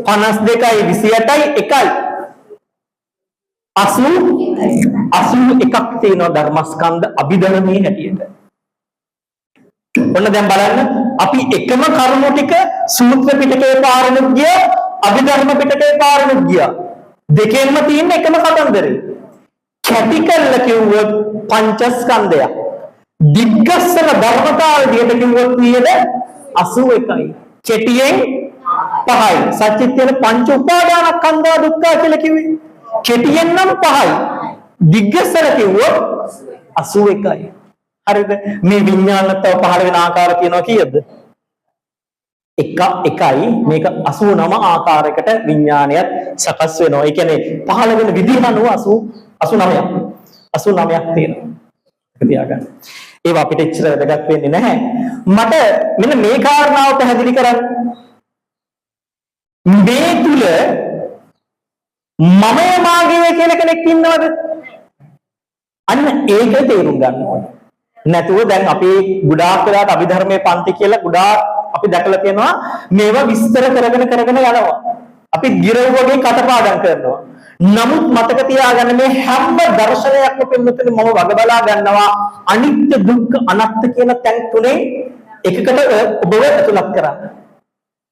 52යි 28යි 1යි 81ක් තියෙනවා ධර්මස්කන්ධ අභිධර්මයේ හැටියට. ඔන්න දැන් බලන්න අපි එකම කරුණු ටික සූත්‍ර පිටකේ පාරනුත් ගියා, අභිධර්ම පිටකේ පාරනුත් ගියා. දෙකෙන්ම තියෙන එකම කතන්දරේ. කැටි කළා කිව්වොත් පංචස්කන්ධයක්. දිග්ගස්සන ධර්මතාව විදිහට කිව්වොත් කීයද? 81යි. කෙටියෙන් 5යි. සත්‍චිත්‍යන පංච උපාදානස්කන්ධා දුක්ඛ කියලා කිව්වේ. කෙටියෙන් නම් 5යි. දිග්ගස්සන කිව්වොත් 81යි. හරිද? මේ විඥානත් තව පහළ වෙන ආකාර තියෙනවා කීයද? එකයි. මේක 89 ආකාරයකට විඥානයත් සකස් වෙනවා. ඒ කියන්නේ පහළ වෙන විදිහ අනුව 89ක් 89ක් තියෙනවා. ඒක තියාගන්න. ඒවා අපිට එච්චර වැදගත් වෙන්නේ නැහැ. මට මෙන්න මේ කාරණාව පැහැදිලි කරන්න. මේ තුල මමය මාගේ කියලා කෙනෙක් ඉන්නවද? අන්න ඒක තේරුම් ගන්න ඕනේ. නැතුව දැන් අපි ගොඩාක් වෙලාවට අභිධර්මයේ පන්ති කියලා ගොඩාක් අපි දැකලා තියෙනවා මේවා විස්තර කරගෙන කරගෙන යනවා. අපි ගිරව් වගේ කටපාඩම් කරනවා. නමුත් මතක තියාගන්න මේ හැම දර්ශනයක්ම පින්නතුනේ මම වග බලා ගන්නවා අනිත්‍ය දුක්ඛ අනාත්ම කියන තැන් තුනේ එකකට ඔබව ඇතුළත් කරන්න.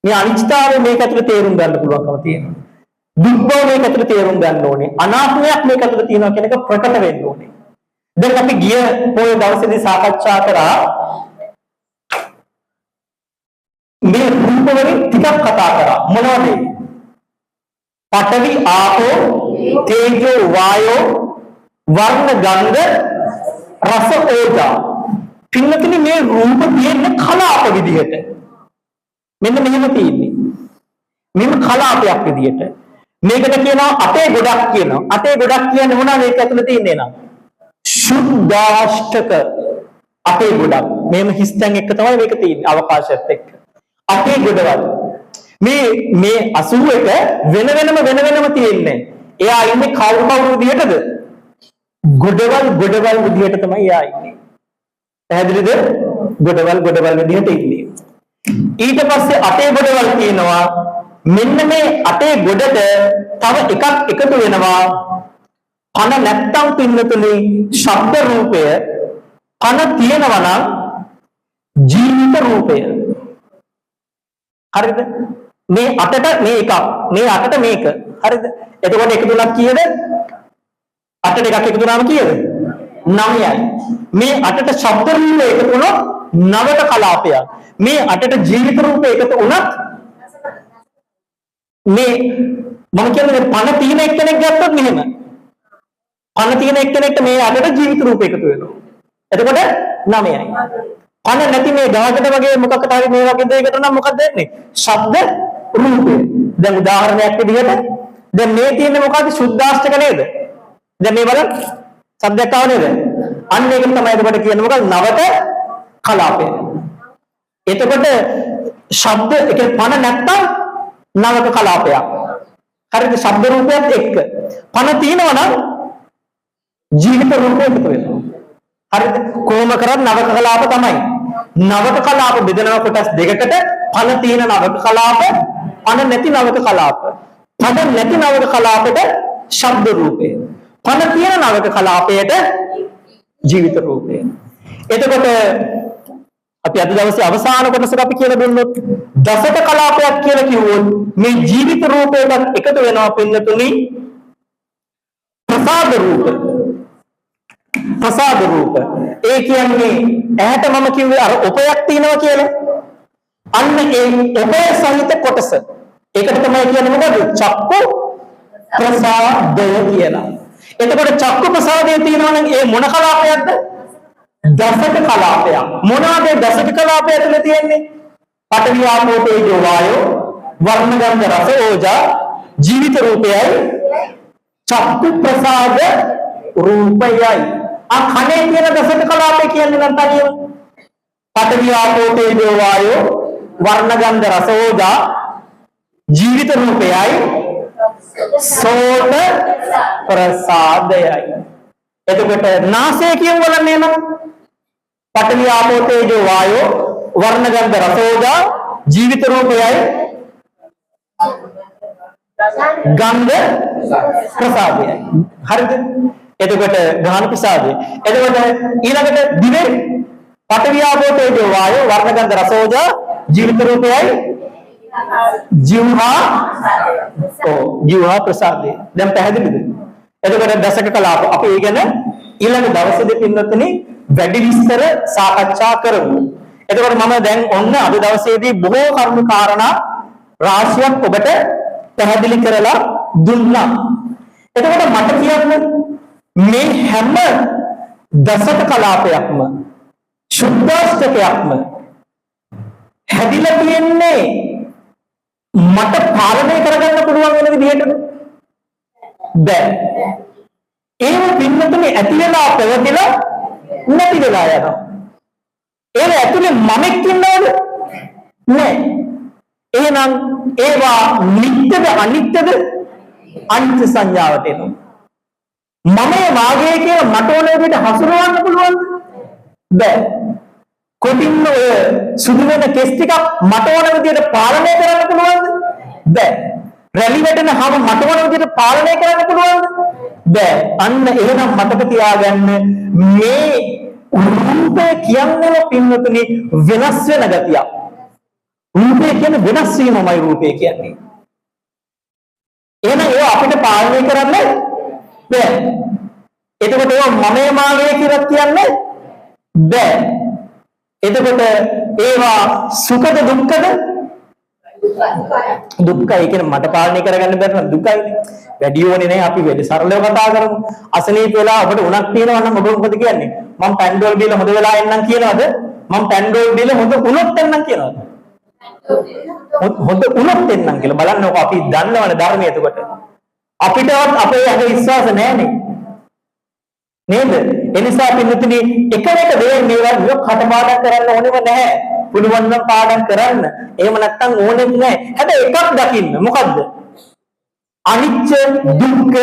මේ අනිත්‍යතාවය මේක ඇතුළේ තේරුම් ගන්න පුළුවන්කම තියෙනවා. දුක් බව මේක ඇතුළේ තේරුම් ගන්න ඕනේ. අනාත්මයක් මේක ඇතුළේ තියෙනවා කියන එක ප්‍රකට වෙන්න ඕනේ. දැන් අපි ගිය පොය දවසේදී සාකච්ඡා කරා මේ රූප වලින් ටිකක් කතා කරා. මොනවද ඒ? පඨවි ආපෝ තේජෝ වායෝ වර්ණ ගන්ධ රස ඕජා. පින්නතුනි මේ රූප තියෙන්නේ කලාප විදිහට. මෙන්න මෙහෙම තියෙන්නේ. මෙහෙම කලාපයක් විදිහට. මේකට කියනවා අටේ ගොඩක් කියනවා. අටේ ගොඩක් කියන්නේ මොනවද මේක ඇතුළේ තියෙන්නේ නම්? සුද්ධාෂ්ටක අටේ ගොඩක්. මෙහෙම හිස්තැන් එක තමයි මේක තියෙන්නේ අවකාශයත් එක්ක. අටේ ගොඩවල්. මේ මේ 81 වෙන වෙනම වෙන වෙනම තියෙන්නේ. එයා ඉන්නේ කවුරු කවුරු විදිහටද? ගොඩවල් ගොඩවල් විදිහට තමයි එයා ඉන්නේ. පැහැදිලිද? ගොඩවල් ගොඩවල් විදිහට ඉන්නේ. ඊට පස්සේ අටේ ගොඩවල් තියෙනවා. මෙන්න මේ අටේ ගොඩට තව එකක් එකතු වෙනවා. පණ නැත්තම් පින්නතුනේ ශබ්ද රූපය, පණ තියෙනවා නම් ජීවිත රූපය. හරිද? මේ අටට මේ එකක්, මේ අටට මේක. හරිද? එතකොට එකතු වුණත් කීයද? අටට එකක් එකතු වුණාම කීයද? 9යි. මේ අටට ශබ්ද රූප එකතු වුණොත් නවක කලාපයක්. මේ අටට ජීවිත රූප එකතු වුණත් මේ මම කියන්නේ පණ තියෙන එක්කෙනෙක් ගත්තොත් මෙහෙම. පණ තියෙන එක්කෙනෙක්ට මේ අටට ජීවිත රූප එකතු වෙනවා. එතකොට 9යි. පණ නැති මේ ගහකට වගේ මොකකට හරි මේ වගේ දෙයකට නම් මොකක්ද වෙන්නේ? ශබ්ද රූපය. දැන් උදාහරණයක් විදිහට දැන් මේ තියෙන්නේ මොකද්ද? සුද්ධාෂ්ටක නේද? දැන් මේ බලන්න සද්දයක් ආව නේද? අන්න ඒක තමයි එතකොට කියන්නේ මොකද්ද? නවක කලාපය. එතකොට ශබ්ද ඒ කියන්නේ පණ නැත්තම් නවක කලාපයක්. හරිද? ශබ්ද රූපයත් එක්ක. පණ තියෙනවා නම් ජීවිත රූපය එකතු වෙනවා. හරිද? කොහොම කරත් නවක කලාප තමයි. නවක කලාප බෙදෙනවා කොටස් දෙකකට. පණ තියෙන නවක කලාප, පණ නැති නවක කලාප. පණ නැති නවක කලාපෙට ශබ්ද රූපය. පණ තියෙන නවක කලාපයට ජීවිත රූපය. එතකොට අපි අද දවසේ අවසාන කොටසට අපි කියලා දුන්නොත් දසක කලාපයක් කියලා කිව්වොත් මේ ජීවිත රූපයටත් එකතු වෙනවා පින්නතුනි ප්‍රසාද රූප. ප්‍රසාද රූප. ඒ කියන්නේ ඇහැට මම කිව්වේ අර ඔපයක් තියෙනවා කියලා. අන්න ඒ ඔපය සහිත කොටස. ඒකට තමයි කියන්නේ මොකද්ද? චක්කු ප්‍රසාදය කියලා. එතකොට චක්කු ප්‍රසාදය තියෙනවා නම් ඒ මොන කලාපයක්ද? දසක කලාපයක්. මොනවාද ඒ දසක කලාපය ඇතුලේ තියෙන්නේ? පඨවි ආපෝ තේජෝ වායෝ වර්ණ ගන්ධ රස ඕජා ජීවිත රූපයයි චක්කු ප්‍රසාද රූපයයි. ආ කනේ තියෙන දසක කලාපය කියන්නේ නම් තනියම පඨවි ආපෝ තේජෝ වායෝ වර්ණ ගන්ධ රස ඕජා ජීවිත රූපයයි සෝත ප්‍රසාදයයි. එතකොට නාසය කියමු බලන්න එහෙනම්. පඨවි ආපෝ තේජෝ වායෝ වර්ණ ගන්ධ රස ඕජා ජීවිත රූපයයි ගන්ධ ප්‍රසාදයයි. හරිද? එතකොට ගාහන ප්‍රසාදය. එතකොට ඊළඟට දිවේ පඨවි ආපෝ තේජෝ වායෝ වර්ණ ගන්ධ රස ඕජා ජීවිත රූපයයි ජීවහා, ඔව්, ජීවහා ප්‍රසාදය. දැන් පැහැදිලිද? එතකොට දසක කලාප අපි ඒ ගැන ඊළඟ දවසේදී පින්වත්නි වැඩි විස්තර සාකච්ඡා කරමු. එතකොට මම දැන් ඔන්න අද දවසේදී බොහෝ කරුණු කාරණා රාශියක් ඔබට පැහැදිලි කරලා දුන්නා. එතකොට මට කියන්න මේ හැම දසක කලාපයක්ම සුද්ධාෂ්ටකයක්ම හැදිලා තියෙන්නේ මට පාලනය කරගන්න පුළුවන් වෙන විදිහටද? බෑ. ඒව පින්නතුනේ ඇති වෙලා පැවතිලා නැති වෙලා යනවා. ඒව ඇතුලේ මමෙක් ඉන්නවද? නෑ. එහෙනම් ඒවා නිට්ටද අනිත්‍යද? අනිත්‍ය සංඥාවට එනවා. මමයේ වාගය කියලා මට ඕන විදිහට හසුරවන්න පුළුවන්ද? බෑ. කොටින්ම ඔය සුදු වෙන කෙස් ටිකක් මට ඕන විදිහට පාලනය කරන්න පුළුවන්ද? බෑ. රැලි වැටෙන හැම මට ඕන විදිහට පාලනය කරන්න පුළුවන්ද? බෑ. අන්න එහෙනම් මතක තියාගන්න මේ රූපය කියන්නේම පින්වතුනි වෙනස් වෙන ගතියක්. රූපය කියන්නේ වෙනස් වීමමයි රූපය කියන්නේ. එහෙනම් ඒවා අපිට පාලනය කරන්න බෑ. එතකොට ඒවා මමයේ මාගේ කියලා කියන්න බෑ. එතකොට ඒවා සුඛද දුක්ඛද? දුක්ඛයි. කියන්නේ මට පාලනය කරගන්න බැරි නම් දුකයිනේ. වැඩි ඕනේ නෑ, අපි වැඩි සරලව කතා කරමු. අසනීප වෙලා ඔබට උණක් තියෙනවා නම් ඔබ මොකද කියන්නේ? මං පැන්ඩෝල් බීලා හොඳ වෙලා එන්නම් කියනවද? මං පැන්ඩෝල් බීලා හොඳ වුණොත් එන්නම් කියනවද? හොඳ වුණොත් එන්නම් කියලා. බලන්නකෝ අපි දන්නවනේ ධර්මය එතකොට. අපිටවත් අපේ ඇඟ විශ්වාස නෑනේ. නේද? ඒ නිසා පින්නතුනි එක එක දේ මේවා මේවා කටපාඩම් කරන්න ඕනෙම නැහැ. පුළුවන් නම් පාඩම් කරන්න. එහෙම නැත්නම් ඕනෙත් නැහැ. හැබැයි එකක් දකින්න. මොකද්ද? අනිච්ච, දුක්ඛ,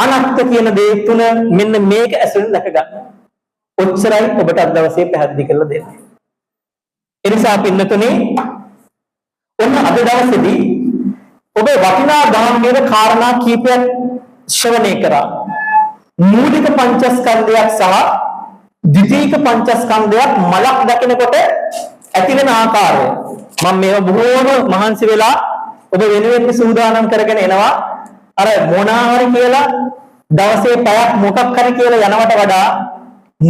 අනාත්ම කියන දේ තුන මෙන්න මේක ඇසුරින් දැක ගන්න. ඔච්චරයි ඔබට අද දවසේ පැහැදිලි කරලා දෙන්නේ. ඒ නිසා පින්නතුනි ඔන්න අද දවසේදී ඔබ වටිනා දහම් වේද කාරණා කීපයක් ශ්‍රවණය කරා. මූලික පංචස්කන්ධයක් සහ ද්විතීක පංචස්කන්ධයක් මලක් දකිනකොට ඇති වෙන ආකාරය මම මේවා බොහෝම මහන්සි වෙලා ඔබ වෙනුවෙන් සූදානම් කරගෙන එනවා. අර මොනා හරි කියලා දවසේ පැයක් මොකක් හරි කියලා යනවට වඩා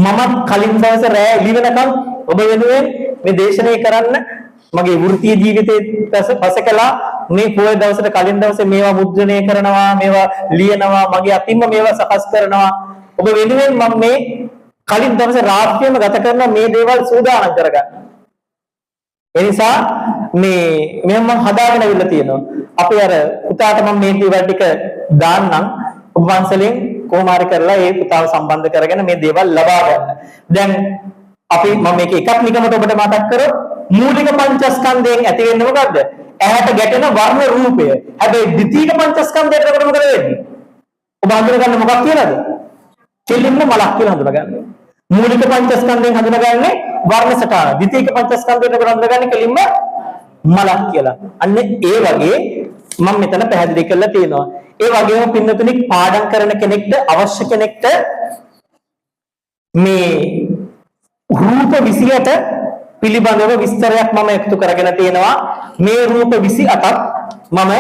මමත් කලින් දවසේ රෑ එළි වෙනකම් ඔබ වෙනුවෙන් මේ දේශනය කරන්න මගේ වෘත්තීය ජීවිතේ පසකලා මේ පොය දවසට කලින් දවසේ මේවා මුද්‍රණය කරනවා, මේවා ලියනවා, මගේ අතින්ම මේවා සකස් කරනවා. ඔබ වෙනුවෙන් මම මේ කලින් දවසේ රාත්‍රියම ගත කරන මේ දේවල් සූදානම් කරගන්න. ඒ නිසා මේ මෙහෙම මම හදාගෙන අවිල්ලා තියෙනවා. අපි අර පුතාට මම මේ දේවල් ටික දාන්නම්. ඔබ වහන්සේලෙන් කොහොම හරි කරලා ඒ පුතාව සම්බන්ධ කරගෙන මේ දේවල් ලබා ගන්න. දැන් අපි මම මේක එකක් නිකමට ඔබට මතක් කරොත් මූලික පංචස්කන්ධයෙන් ඇති වෙන්නේ මොකද්ද? ඇහැට ගැටෙන වර්ණ රූපය. හැබැයි ද්විතීක පංචස්කන්ධයට එනකොට මොකද වෙන්නේ? ඔබ හඳුනගන්නේ මොකක් කියලාද? කෙලින්ම මලක් කියලා හඳුනගන්නේ. මූලික පංචස්කන්ධයෙන් හඳුනගන්නේ වර්ණ සටහන. ද්විතීක පංචස්කන්ධයෙන් එනකොට හඳුනගන්නේ කෙලින්ම මලක් කියලා. අන්න ඒ වගේ මම මෙතන පැහැදිලි කරලා තියෙනවා. ඒ වගේම පින්නතුනි පාඩම් කරන කෙනෙක්ට අවශ්‍ය කෙනෙක්ට මේ රූප 28 පිළිබඳව විස්තරයක් මම එකතු කරගෙන තියෙනවා. මේ රූප 28ක් මම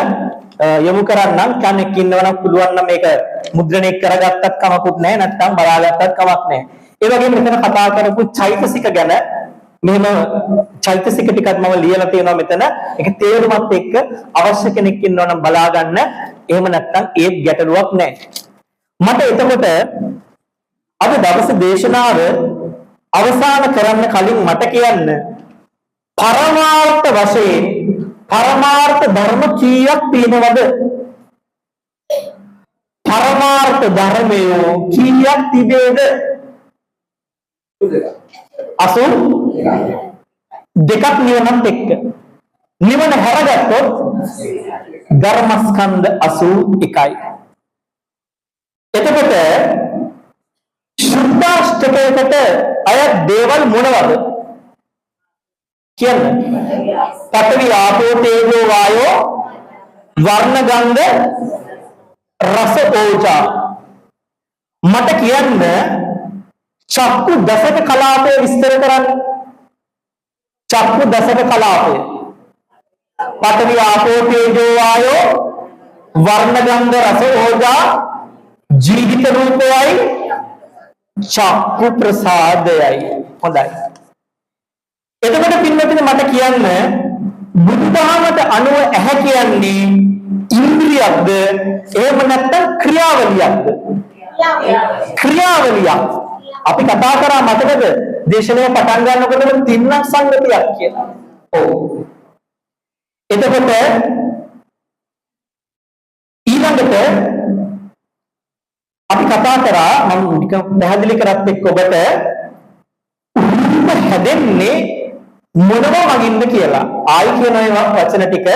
යොමු කරන්නම්. කෙනෙක් ඉන්නවා නම් පුළුවන් නම් මේක මුද්‍රණය කරගත්තත් කමකුත් නැහැ, නැත්නම් බලාගත්තත් කමක් නැහැ. ඒ වගේම මෙතන කතා කරපු චෛතසික ගැන මෙහෙම චෛතසික ටිකක් මම ලියලා තියෙනවා මෙතන. ඒක තේරුමත් එක්ක අවශ්‍ය කෙනෙක් ඉන්නවා නම් බලා ගන්න. එහෙම නැත්නම් ඒත් ගැටලුවක් නැහැ. මට එතකොට අද දවසේ දේශනාව අවසන් කරන්න කලින් මට කියන්න, පරමාර්ථ වශයෙන් පරමාර්ථ ධර්ම කීයක් තියෙනවද? පරමාර්ථ ධර්මයෝ කීයක් තිබේද? 82ක් නිවනත් එක්ක. නිවන හැරගත්තොත් ධර්මස්කන්ධ 81යි. එතකොට සුද්ධාෂ්ටකයකට අයත් දේවල් මොනවද? කියන්න. පඨවි, ආපෝ, තේජෝ, වායෝ, වර්ණ, ගන්ධ, රස, ඕජා. මට කියන්න චක්කු දසක කලාපය විස්තර කරන්න. චක්කු දසක කලාපය. පඨවි, ආපෝ, තේජෝ, වායෝ, වර්ණ, ගන්ධ, රස, ඕජා, ජීවිත රූපයයි චක්කු ප්‍රසාදයයි. හොඳයි. එතකොට පින්වතුනි මට කියන්න, බුදුදහමට අනුව ඇහැ කියන්නේ ඉන්ද්‍රියක්ද, එහෙම නැත්නම් ක්‍රියාවලියක්ද? ක්‍රියාවලියක්. අපි කතා කරා මතකද දේශනය පටන් ගන්නකොටම තින්නක් සංගතියක් කියලා. ඔව්. එතකොට ඊළඟට අපි කතා කරා, මම නිකන් පැහැදිලි කරත් එක්ක ඔබට රූප හැදෙන්නේ මොනව මගින්ද කියලා. ආයි කියන ඒවා වචන ටික,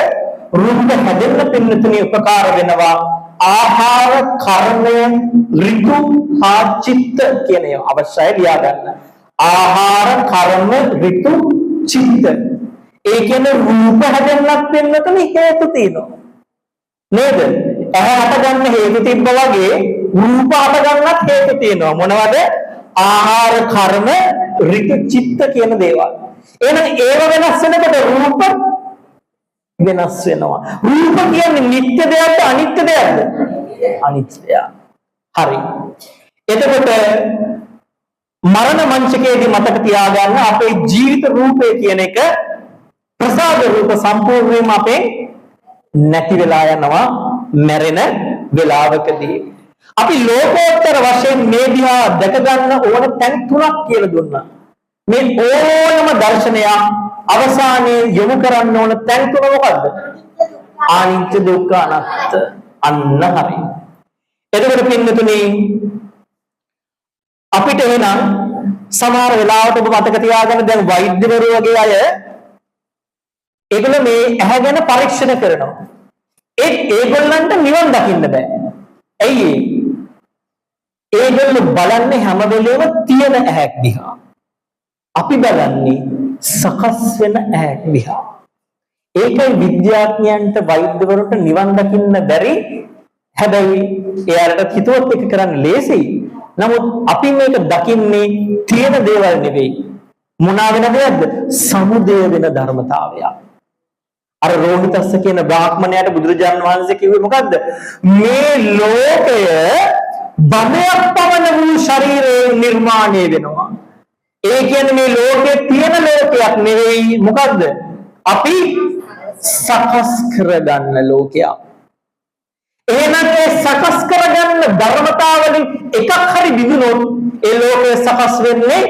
රූප හැදෙන්න පින්නතුනි උපකාර වෙනවා ආහාර, කර්මය, ඍතු හා චිත්ත කියන ඒවා අවශ්‍යයි ලියා ගන්න. ආහාර, කර්ම, ඍතු, චිත්ත. ඒ කියන්නේ රූප හැදෙන්නත් පින්නතුනි හේතු තියෙනවා. නේද? ඇහැ හටගන්න හේතු තිබ්බ වගේ රූප හටගන්නත් හේතු තියෙනවා. මොනවද? ආහාර, කර්ම, ඍතු, චිත්ත කියන දේවල්. එහෙනම් ඒව වෙනස් වෙනකොට රූප වෙනස් වෙනවා. රූප කියන්නේ නිත්‍ය දෙයක්ද අනිත්‍ය දෙයක්ද? අනිත්‍ය දෙයක්. හරි. එතකොට මරණ මංචකයේදී මතක තියාගන්න, අපේ ජීවිත රූපය කියන එක, ප්‍රසාද රූප සම්පූර්ණයෙන්ම අපෙන් නැති වෙලා යනවා මැරෙන වෙලාවකදී. අපි ලෝකෝත්තර වශයෙන් මේ දිහා දැක ගන්න ඕන තැන් තුනක් කියලා දුන්නා. මේ ඕනම දර්ශනයක් අවසානයේ යොමු කරන්න ඕන තැන් තුන මොකද්ද? අනිත්‍ය, දුක්ඛ, අනාත්ම. අන්න හරි. එතකොට පින්නතුනි අපිට එහෙනම් සමහර වෙලාවට ඔබ මතක තියාගන්න, දැන් වෛද්‍යවරු වගේ අය ඒගොල්ලෝ මේ ඇහැ ගැන පරීක්ෂණ කරනවා. ඒත් ඒගොල්ලන්ට නිවන් දකින්න බෑ. ඇයි ඒ? ඒගොල්ලෝ බලන්නේ හැම වෙලේම තියෙන ඇහැක් දිහා. අපි බලන්නේ සකස් වෙන ඇහැක් දිහා. ඒකයි විද්‍යාඥයන්ට වෛද්‍යවරුන්ට නිවන් දකින්න බැරි. හැබැයි එයාලට හිතුවත් එක කරන්න ලේසියි. නමුත් අපි මේක දකින්නේ තියෙන දේවල් නෙවෙයි. මොනවා වෙන දෙයක්ද? සමුදය වෙන ධර්මතාවයක්. අර රෝහිතස්ස කියන බ්‍රාහ්මණයාට බුදුරජාණන් වහන්සේ කිව්වේ මොකද්ද? මේ ලෝකය බඹයක් පමණ වූ ශරීරයෙන් නිර්මාණය වෙනවා. ඒ කියන්නේ මේ ලෝකේ තියෙන ලෝකයක් නෙවෙයි. මොකද්ද? අපි සකස් කරගන්න ලෝකයක්. එහෙනම් ඒ සකස් කරගන්න ධර්මතාවලින් එකක් හරි බිඳුනොත් ඒ ලෝකය සකස් වෙන්නේ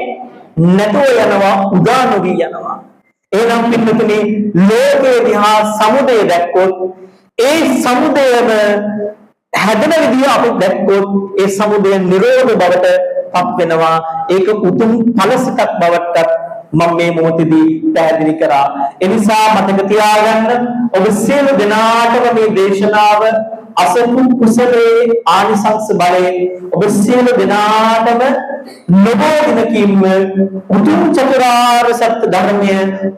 නැතුව යනවා, උදා නොවී යනවා. එහෙනම් පින්වතුනි, ලෝකයේ දිහා සමුදය දැක්කොත්, ඒ සමුදයම හැදෙන විදිය අපි දැක්කොත්, ඒ සමුදය නිරෝධ බවට පත් වෙනවා. ඒක උතුම් ඵලසිතක් බවටත් මම මේ මොහොතේදී පැහැදිලි කරා. ඒ නිසා මතක තියාගන්න, ඔබ සියලු දෙනාටම මේ දේශනාව අසපු කුසලයේ ආනිසංස බලයෙන් ඔබ සියලු දෙනාටම නොබෝ දිනකින්ම උතුම් චතුරාර්ය සත්‍ය ධර්මය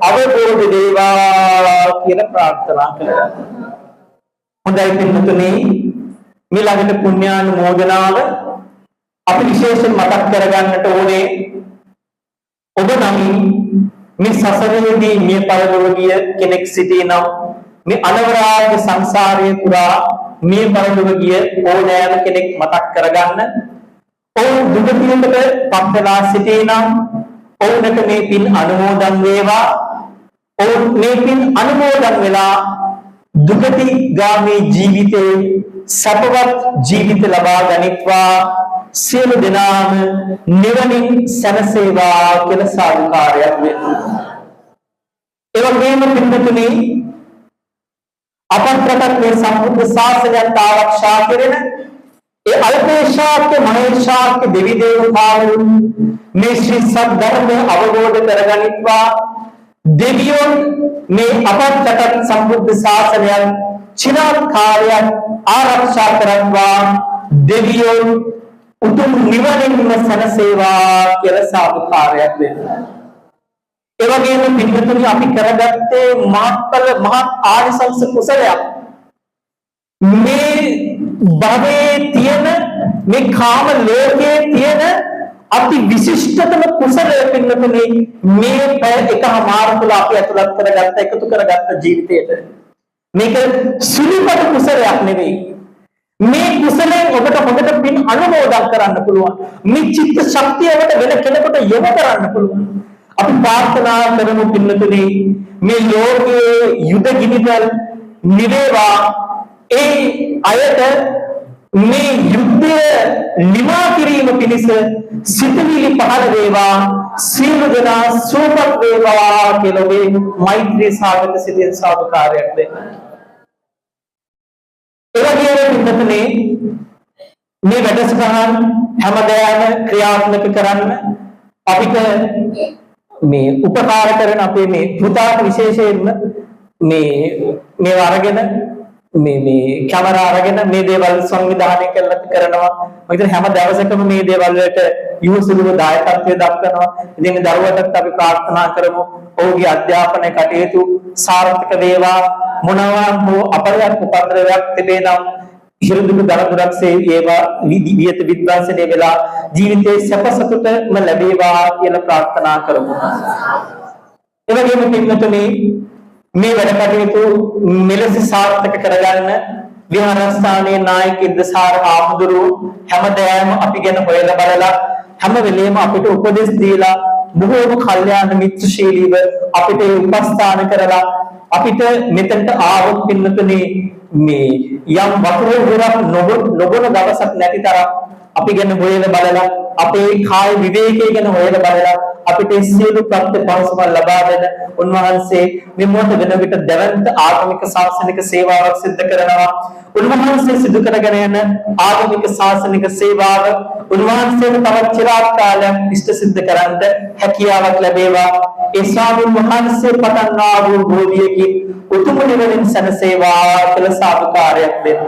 අවබෝධ වේවා කියලා ප්‍රාර්ථනා කරගන්න. හොඳයි පින්වතුනි, ඊළඟට පුණ්‍යානුමෝදනාව අපි විශේෂයෙන් මතක් කරගන්නට ඕනේ. ඔබ නමින් මේ සසරේදී මිය පරලොව ගිය කෙනෙක් සිටී නම්, මේ අනවරාග සංසාරයේ පුරා මිය පරලොව ගිය ඕනෑම කෙනෙක් මතක් කරගන්න. ඔවුන් දුගතියකට පත් වෙලා සිටී නම් ඔවුන්ට මේ පින් අනුමෝදන් වේවා. ඔවුන් මේ පින් අනුමෝදන් වෙලා දුගතිගාමී ජීවිතේ සැපවත් ජීවිත ලබා ගනිත්වා. සියලු දෙනාම නිවනින් සැනසේවා කියලා සාදුකාරයක් දෙන්න. ඒ වගේම පින්වතුනි, අපත් රටත් මේ සම්බුද්ධ ශාසනයත් ආරක්ෂා කෙරෙන ඒ අල්පේශාක්‍ය මහේශාක්‍ය දෙවි දේවතාවුන් මේ ශ්‍රී සද්ධර්මය අවබෝධ කරගනිත්වා. දෙවියන් මේ අපත් රටත් සම්බුද්ධ ශාසනයත් චිරාත් කාලයක් ආරක්ෂා කරත්වා. දෙවියන් උතුම් නිවනින්ම සැනසේවා කියලා සාදුකාරයක් දෙන්න. ඒ වගේම පින්වතුනි, අපි කරගත්තේ මහත්ඵල මහත් ආනිසංස කුසලයක්. මේ භවයේ තියෙන, මේ කාම ලෝකයේ තියෙන අති විශිෂ්ටතම කුසලය පින්වතුනි, මේ පැය එකහමාර තුළ අපි ඇතුළත් කරගත්ත, එකතු කරගත්ත ජීවිතයට. මේක සුළුපටු කුසලයක් නෙවෙයි. මේ කුසලයෙන් ඔබට හොඳට පින් අනුමෝදන් කරන්න පුළුවන්. මේ චිත්ත ශක්තිය ඔබට වෙන කෙනෙකුට යොමු කරන්න පුළුවන්. අපි ප්‍රාර්ථනා කරමු පින්වතුනි, මේ ලෝකයේ යුද ගිනිදල් නිවේවා. ඒ අයට මේ යුද්ධය නිමා කිරීම පිණිස සිතුවිලි පහළ වේවා. සියලු දෙනා සුවපත් වේවා කියලා ඔබේ මෛත්‍රී සාගත සිතින් සාදුකාරයක් දෙන්න. ඒ වගේම පින්වතුනි, මේ වැඩසටහන් හැමදාම ක්‍රියාත්මක කරන්න අපිට මේ උපකාර කරන අපේ මේ පුතාට විශේෂයෙන්ම මේ මේවා අරගෙන, මේ මේ කැමරා අරගෙන මේ දේවල් සංවිධානය කරලා කරනවා. මම හිතන්නේ හැම දවසකම මේ දේවල් වලට යොහුසුලුව දායකත්වය දක්වනවා. ඉතින් මේ දරුවටත් අපි ප්‍රාර්ථනා කරමු, ඔහුගේ අධ්‍යාපන කටයුතු සාර්ථක වේවා. මොනවා හෝ අපලයක් උපද්‍රවයක් තිබේ නම් හිරුදුක දරදුරක්සේ ඒවා වියත විද්වාංසනය වෙලා ජීවිතයේ සැප සතුටම ලැබේවා කියලා ප්‍රාර්ථනා කරමු. ඒ වගේම පින්වතුනි, මේ වැඩ කටයුතු මෙලෙස සාර්ථක කරගන්න විහාරස්ථානයේ නායක ඉන්දසාර හාමුදුරුවෝ හැමදාම අපි ගැන හොයලා බලලා, හැම වෙලේම අපිට උපදෙස් දීලා, බොහෝම කල්යාණ මිත්‍රශීලීව අපිට ඒ උපස්ථාන කරලා අපිට මෙතනට ආවොත් පින්වතුනි, මේ යම් වතුර උගුරක් නොබොන දවසක් නැති තරම් අපි ගැන හොයලා බලලා, අපේ කාය විවේකය ගැන හොයලා බලලා අපිට සියලු ප්‍රත්‍ය පහසුකම් ලබා දෙන උන්වහන්සේ මේ මොහොත වෙන විට දැවැන්ත ආගමික ශාසනික සේවාවක් සිදු කරනවා. උන්වහන්සේ සිදු කරගෙන යන ආගමික ශාසනික සේවාව උන්වහන්සේට තවත් චිරාත් කාලයක් ඉෂ්ට සිද්ධ කරන්න හැකියාවක් ලැබේවා. ඒ ස්වාමීන් වහන්සේ පතන්නා වූ බෝධියකින් උතුම් නිවනින් සැනසේවා කියලා සාදුකාරයක් දෙන්න.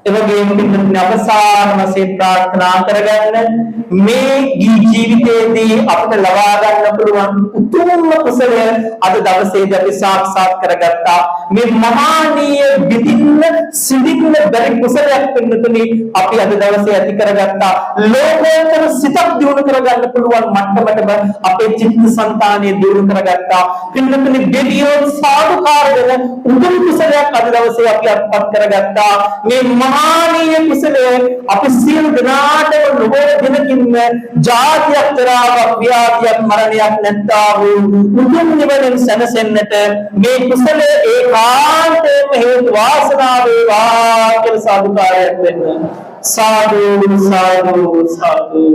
එවැගේම පින්වත්නි, අවසාන වශයෙන් ප්‍රාර්ථනා කරගන්න, මේ ජීවිතයේදී අපට ලබා ගන්න පුළුවන් උතුම්ම කුසලය අද දවසේදී අපි සාක්ෂාත් කරගත්තා. මේ මහානීය විඳින්න සිඳින්න බැරි කුසලයක් පින්වත්නි, අපි අද දවසේ ඇති කරගත්තා. ලෝකෝත්තර සිතක් දියුණු කරගන්න පුළුවන් මට්ටමටම අපේ චිත්ත සංතානය දියුණු කරගත්තා. පින්වත්නි, දෙවියෝ සාදුකාර දෙන උතුම් කුසලයක් අද දවසේ අපි අත්පත් කරගත්තා. මේ මහානීය කුසලය අපි සියලු දෙනාටම නොබෝ දිනකින්ම ජාතියක්, ජරාවක්, ව්‍යාධියක්, මරණයක් නැත්තා වූ උතුම් නිවනින් සැනසෙන්නට මේ කුසලය ඒකාන්තයෙන්ම හේතු වාසනා වේවා කියලා සාදුකාරයක් දෙන්න. සාදු, සාදු, සාදු.